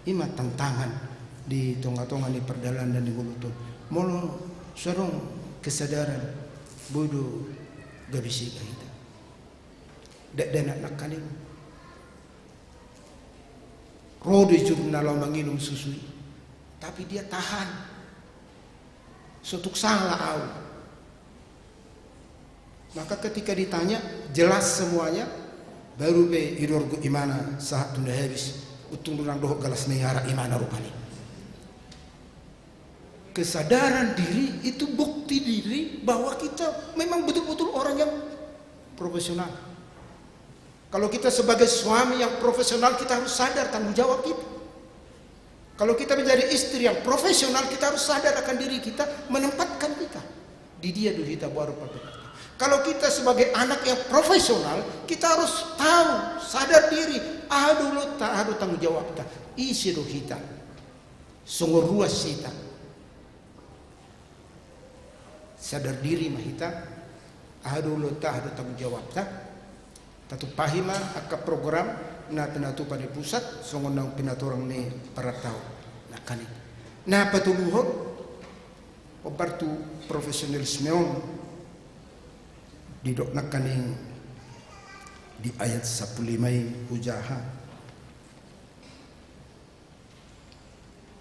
i ma tantangan di tongatonga ni pardalanan di ngolunta on. Molo so adong kesadaran, boi do gabe sega hita. Dakdanak nangkaning. Ro do ijorna laho manginum susu i. Tapi dia tahan. So tuk sala au. Maka ketika ditanya, jelas semuanya, baru pe didorgok imana sahat tu na habis. Untung do ndang dohot galas na i, arak imana rupani. Kesadaran diri itu bukti diri bahwa kita memang betul-betul orang yang profesional. Kalau kita sebagai suami yang profesional, kita harus sadar tanggung jawab kita. Kalau kita menjadi istri yang profesional, kita harus sadar akan diri kita, menempatkan kita. Di dia do hita boru pardongan. Kalau kita sebagai anak yang profesional, kita harus tahu, sadar diri, aha do ulaonta, aha do tanggung jawabta. Ise do hita? Songon ruas hita. Sadar diri ma hita, aha do ulaonta, aha do tanggung jawabta. Tatumpahi ma angka program na pinatupa ni pusat, songon naung pinatorang ni parantau. Nangkaning. Na patoluhon, hombar tu profesionalisme on, didok nangkaning di ayat sampulu lima i, hujaha.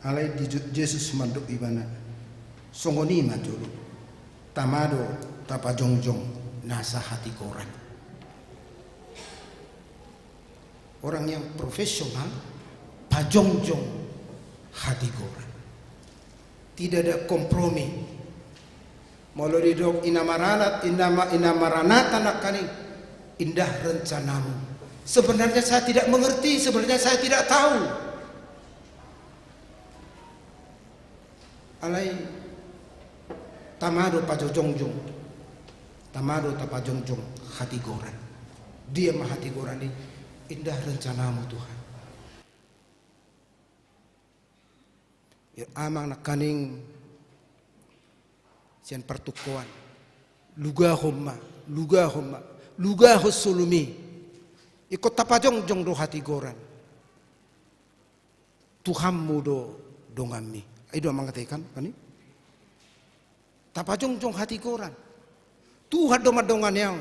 Alai di Je-, Jesus mandok ibana, songon i ma jolo, tama do tapajongjong nasa hatigoran. Orang yang profesional, pajongjong hatigoran. Tidak ada kompromi. Molo didok ina Maranat, ina Ma-, ina Maranata nangkaning, indah rencanamu. Sebenarnya saya tidak mengerti, sebenarnya saya tidak tahu. Alai tama do pajongjong, tama do tapajongjong hatigoran. Dia ma hatigoran i, indah rencanamu Tuhan. Amang nangkaning sian partungkoan. Lugahon ma, lugahon ma, lugahon solumu i. Ingkon tapajongjong do hatigoran. Tuhanmu do donganmi. I do amang ate kan, kan i? Tapajongjong hatigoran. Tuhan do mandongani au.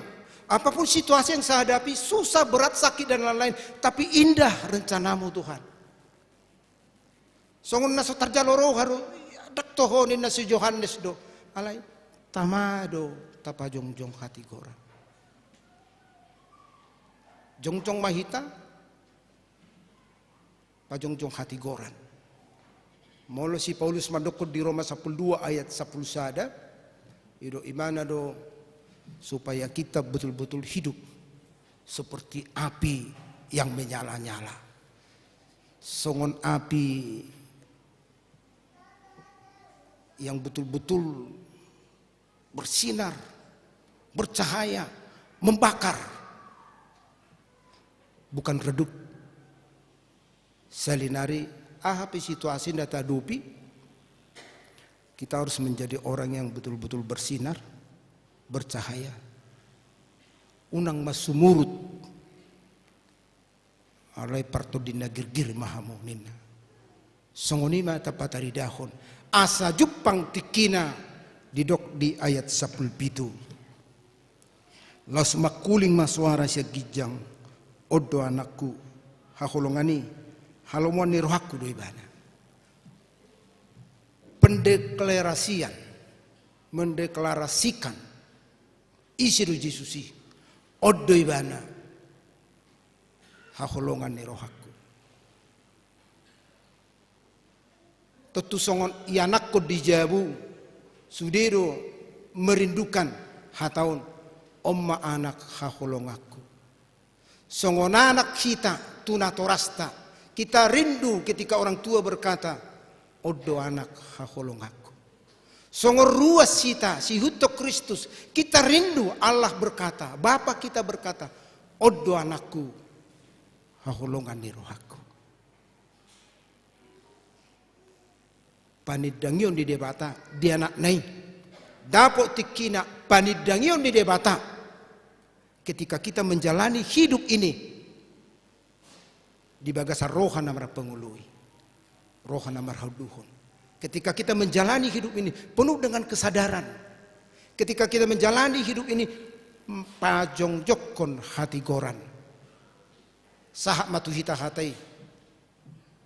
Apapun situasi yang saya hadapi, susah, berat, sakit, dan lain-lain, tapi indah rencanamu, Tuhan. Songon na so tarjalo roha do, ndang toho ninna si Johannes do. Alai, tama do tapajongjong hatigoran. Jongjong ma hita, pajongjong hatigoran. Molo si Paulus mandokkon di Roma sampulu dua ayat sampulu sada, i do imana do supaya kita betul-betul hidup seperti api yang menyala-nyala. Songon api yang betul-betul bersinar, bercahaya, membakar. Bukan redup. Saonari aha pe situasi na tahadopi, kita harus menjadi orang yang betul-betul bersinar, bercahaya. Unang ma sumurut. Alai partondinna girgir ma hamu ninna. Songon i ma tapataridahon asa jumpang tingkina, didok di ayat sampulu pitu. Laos mangkuling ma soara sian ginjang, on do anakku, haholongan i, halomoan ni rohangku do ibana. Pendeklarasian, mendeklarasikan ise do Jesus i, on do ibana haholongan ni rohangku. Tontu songon ianakhon di jabu, sude do merindukan hata on, on ma anak haholonganku. Songon anak hita tu natorasta, kita rindu ketika orang tua berkata, on do anak haholonganku. Songon ruas hita siihuthon Kristus, kita rindu Allah berkata, Bapa kita berkata, on do anakku, haholongan ni rohangku. Panindangion ni Debata di anakna i. Dapot tingkina panindangion ni Debata ketika kita menjalani hidup ini di bagasan roha na marpangoloi, roha na marhaunduhon. Ketika kita menjalani hidup ini penuh dengan kesadaran, ketika kita menjalani hidup ini, mm, pajongjongkon hatigoran. Sahat ma tu hita hata i,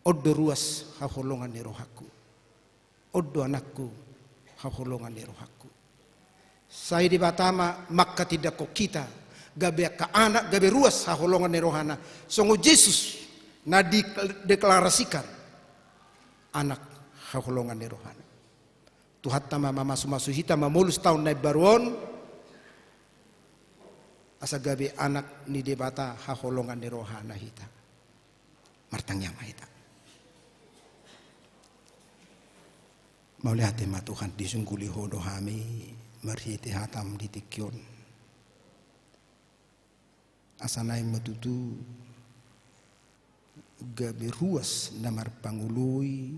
on do ruas haholongan ni rohangku. On do anakku, haholongan ni rohangku. Sai Debata ma manghatindanghon hita, gabe angka anak, gabe ruas haholongan ni rohana. Songon Jesus na dideklarasikan anak haholongan ni rohana. Tuhanta ma mamasumasu hita mamolus taon na imbaru on, asa gabe anak ni Debata haholongan ni rohana hita. Martangiang ma hita. Mauliate ma Tuhan, disungguli Ho do hami marhite hataM di tingki on. Asa naeng ma tutu gabe ruas na marpangoloi,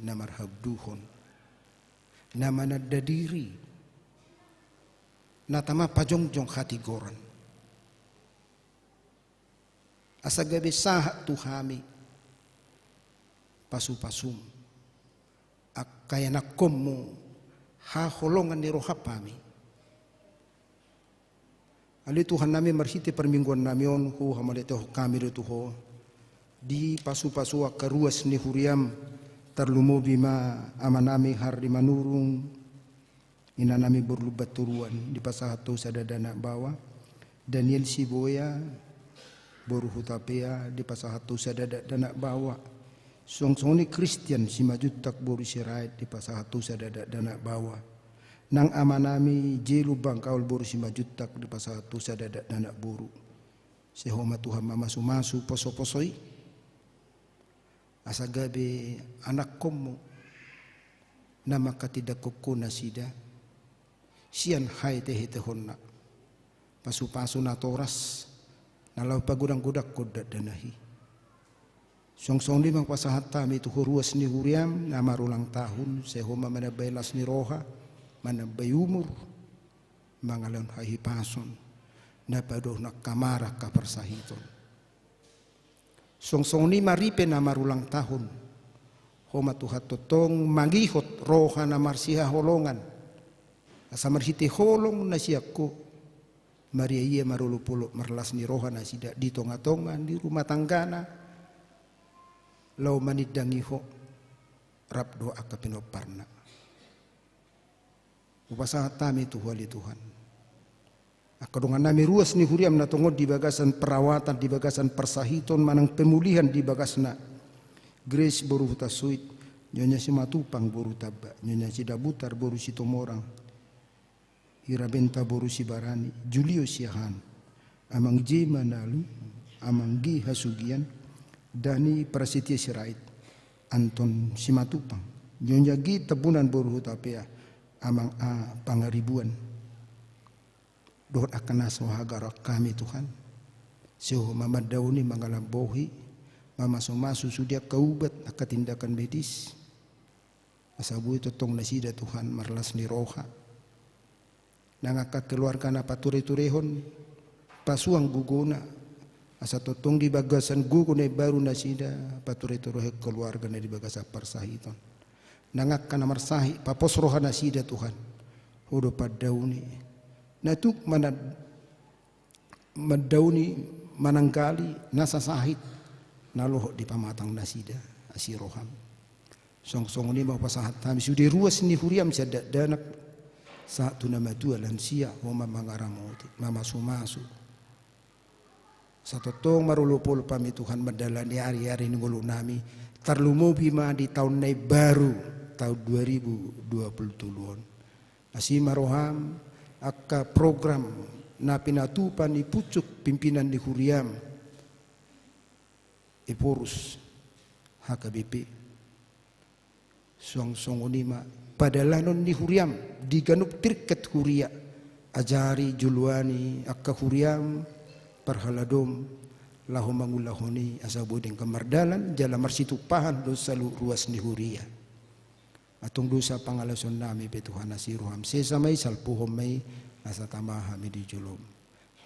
na marhaunduhon, na mananda diri, na tama pajongjong hatigoran. Asa gabe sahat tu hami pasupasuM, angka ianakhonMu, haholongan ni rohaM hami. Ale Tuhannami, marhite parmingguannami on, huhamauliatehon hami do tu Ho, dipasupasu angka ruas ni huriaM, tarlumobi ma amanami Harry Manurung, inanami boru Lumban Toruan, dipasahat Ho sada dakdanak baoa. Daniel Siboea, boru Hutapea, dipasahat Ho sada dakdanak baoa. Suang songon i Christian Simanjuntak boru Sirait, dipasahat Ho sada dakdanak baoa. Nang amanami Jelu Bangkaol boru Simanjuntak, dipasahat Ho sada dakdanak boru. Sai Ho ma Tuhan mamasumasu posoposo i, asa gabe anakhonMu na manghatindanghon Ho nasida sian hahetehetehonna, pasupasu natoras na laho pagodanggodanghon dakdanak i. Suang songon i ma hupasahat hami tu Ho ruas ni huriaM na marulang tahun, sai Ho ma manambai las ni roha, manambai umur, mangalehon hahipason, na padohon angka mara angka parsahiton. Suang songon i ma ripe na marulang tahun, Ho ma Tuhan tongtong mangihot roha na marsihaholongan, asa marhite holong na sian Ho, mariaia marolopolop marlas ni roha nasida di tongatonga ni rumah tanggana, laho manindangi Ho rap dohot angka pinomparna. Hupasahat hami tu Ho ale Tuhan angka dongannami ruas ni huriaM na tongon di bagasan perawatan, di bagasan parsahiton manang pemulihan di bagasna. Grace boru Hutasoit, Nyonya Simatupang boru Tamba, Nyonya Sidabutar boru Situmorang, Hirabenta boru Sibarani, Julio Siahaan, Amang J Manalu, Amang G Hasugian, Dani Prasetya Sirait, Anton Simatupang, Nyonya G Tambunan boru Hutapea, Amang A Pangaribuan. Dohot angka na so hagaroan hami Tuhan, sai Ho ma mandaoni, mangalambohi, mamasumasu sude angka ubat, angka tindakan medis. Asa boi tongtong nasida Tuhan marlas ni roha. Nang angka keluarga na patureturehon, pasuang gogona, Asa tongtong di bagasan gogo na imbaru nasida, pature-turehon keluargana di bagasan parsahiton. Nang angka na marsahit, papos rohanasida Tuhan. Ho do pandaoni. Na tuk mana-, mandaoni mananggali nasa sahit na lohot di pamatangnasida, asi roham. Songon-songon i ma hupasahat hami sude ruas ni huriam sian dakdanak sahat tu na matua lansia, ho ma mangaramoti, mamasu-masu. Satongtong marolop-olop hami Tuhan mandalani ari-ari ni ngolunami, tarlumobi ma di taon na imbaru, taon dua ribu dua puluh tolu on. Asi ma roham, angka program na pinatupa ni pucuk pimpinan ni huriam, Ephorus, H K B P. Suang songon i ma padalanon ni huriam di ganup tingkat huria, ajari joloani angka huriam, parhaladom, laho mangulahon i asa boi denggan mardalan, jala marsitumpahan do saluhut ruas ni huria. Antong dosa pangalaosion nami pe Tuhan asi roham, sesa ma i, salpuhon ma i, asa tama hami di jolom.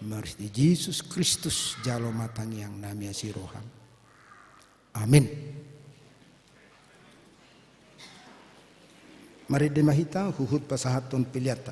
Marhite Jesus Kristus jalo ma tangiang nami asi roham. Amin. Marende ma hita huhut pasahathon peleanta.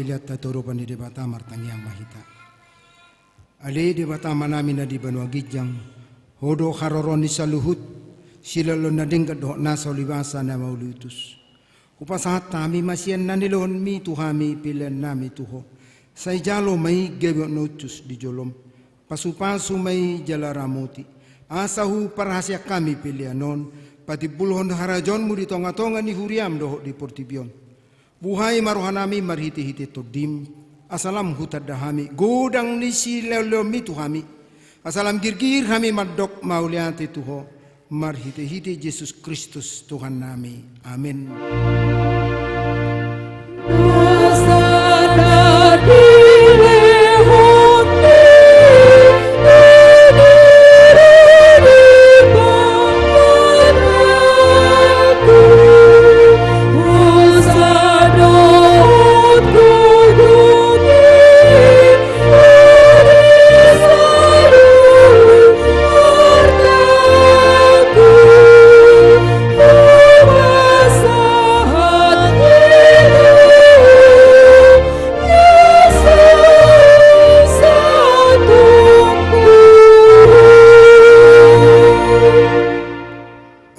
Liat hata urupan ni Debata, martangiang ma hita. Ale Debata Amanami na di banua ginjang, Ho do haroroan ni saluhut silehonlehon na denggan dohot nasa ulibasa na mauliutus. Hupasahat hami ma sian na nilehonMi tu hami peleannami tu Ho. Sai jalo ma i gabe na hushus di jolom. Pasupasu ma i jala ramoti, asa huparhaseang hami pelean on patimbulhon harajaonMu di tongatonga ni huriaM dohot di portibi on. Buhai ma rohanami marhitehite TondiM, asa lam hutanda hami godang ni silehonlehonMi tu hami, asa lam girgir hami mandok mauliate tu Ho, marhitehite Jesus Kristus Tuhannami. Amen.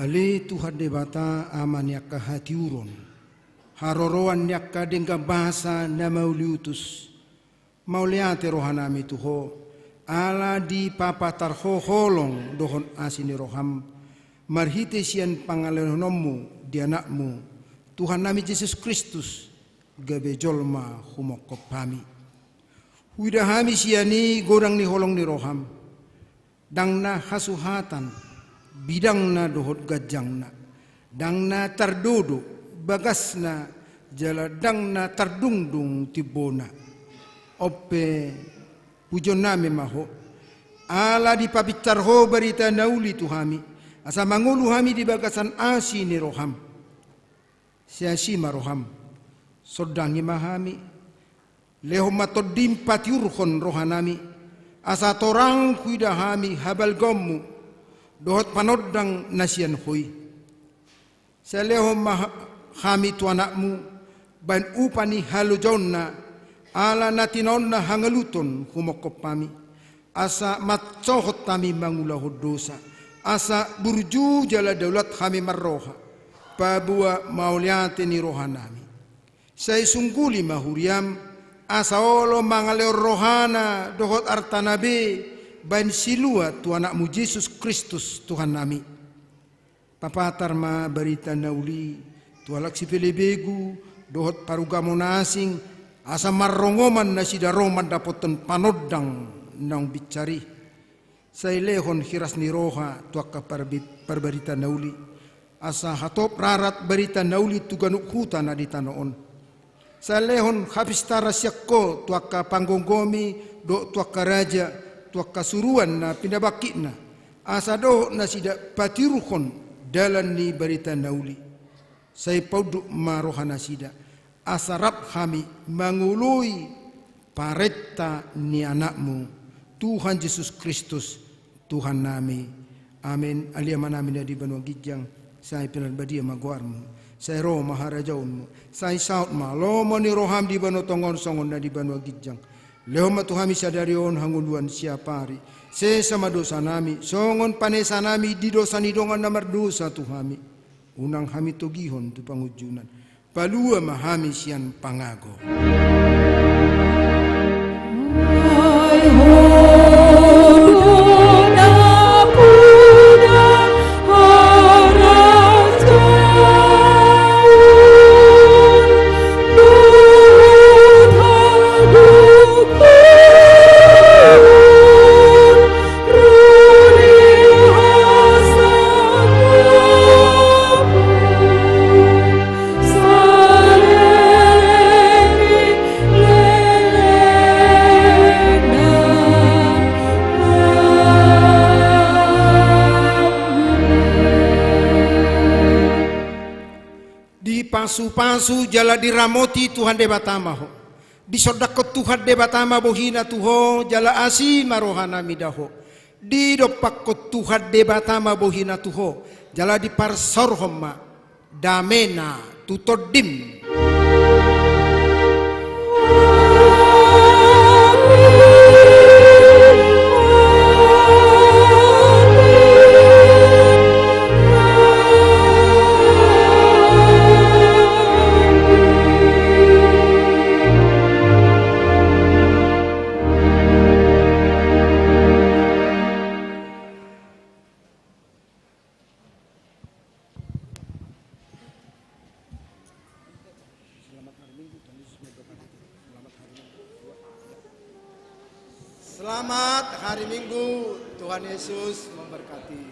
Ale Tuhan Debata, Ama ni angka hatiuron, haroroan ni angka denggan basa na mauliutus, mauliate rohanami tu Ho, ala dipapatar Ho holong dohot asi ni rohaM, marhite sian pangalehononMu di AnakMu, Tuhannami Jesus Kristus, gabe jolma humongkop hami. Huida hami sian i godang ni holong ni rohaM, ndang na hasuhatan bidangna dohot ganjangna, ndang na tardodo bagasna, jala ndang na tardungdung timbona. On pe, pujionnami ma Ho, ala dipapintar Ho barita na uli tu hami, asa mangolu hami di bagasan asi ni rohaM. Sai asi ma rohaM, sondangi ma hami, lehon ma TondiM patiurhon rohanami, asa torang huida hami habalgaonMu dohot panondang na sian Ho i. Sai lehon ma ha-, hami tu AnakMu, bahen upa ni halojaonna, ala na tinaonna hangaluton humongkop hami, asa mansohot hami mangulahon dosa, asa burju jala daulat hami marroha, paboa mauliate ni rohanami. Sai sungguli ma huriaM, asa olo mangalehon rohana dohot artana be bahen silua tu AnakMu Jesus Kristus Tuhannami. Papatar ma barita na uli tu halak sipelebegu dohot parugamo na asing, asa marrongoman nasida ro mandapothon panondang naung binsar i. Sai lehon hiras ni roha tu angka parbi-, parbarita na uli, asa hatop rarat barita na uli tu ganup huta na di tano on. Sai lehon hapistaran sian Ho tu angka panggomgomi dohot tu angka raja, tu angka suruan na pinabangkitna, asa dohot nasida patiurhon dalan ni barita na uli. Sai paunduk ma rohanasida, asa rap hami mangoloi parenta ni AnakMu, Tuhan Jesus Kristus, Tuhannami. Amen. Ale Amanami na di banua ginjang, sai pinarbadia ma goarMu, sai ro ma harajaonMu, sai saut ma lomo ni rohaM di banua tonga on songon na di banua ginjang. Lehon ma tu hami sadari on hangoluan siapari. Sesa ma dosanami, songon panesanami di dosa ni dongan na mardosa tu hami. Unang hami togihon tu pangunjunan. Palua ma hami sian pangago. Dipasupasu jala diramoti Tuhan Debata ma ho. Disondangkon Tuhan Debata ma bohina tu ho, jala asi ma rohana mida ho. Didompakkon Tuhan Debata ma bohina tu ho, jala diparsaorhon ma damena tu tondim. Selamat hari Minggu, Tuhan Yesus memberkati.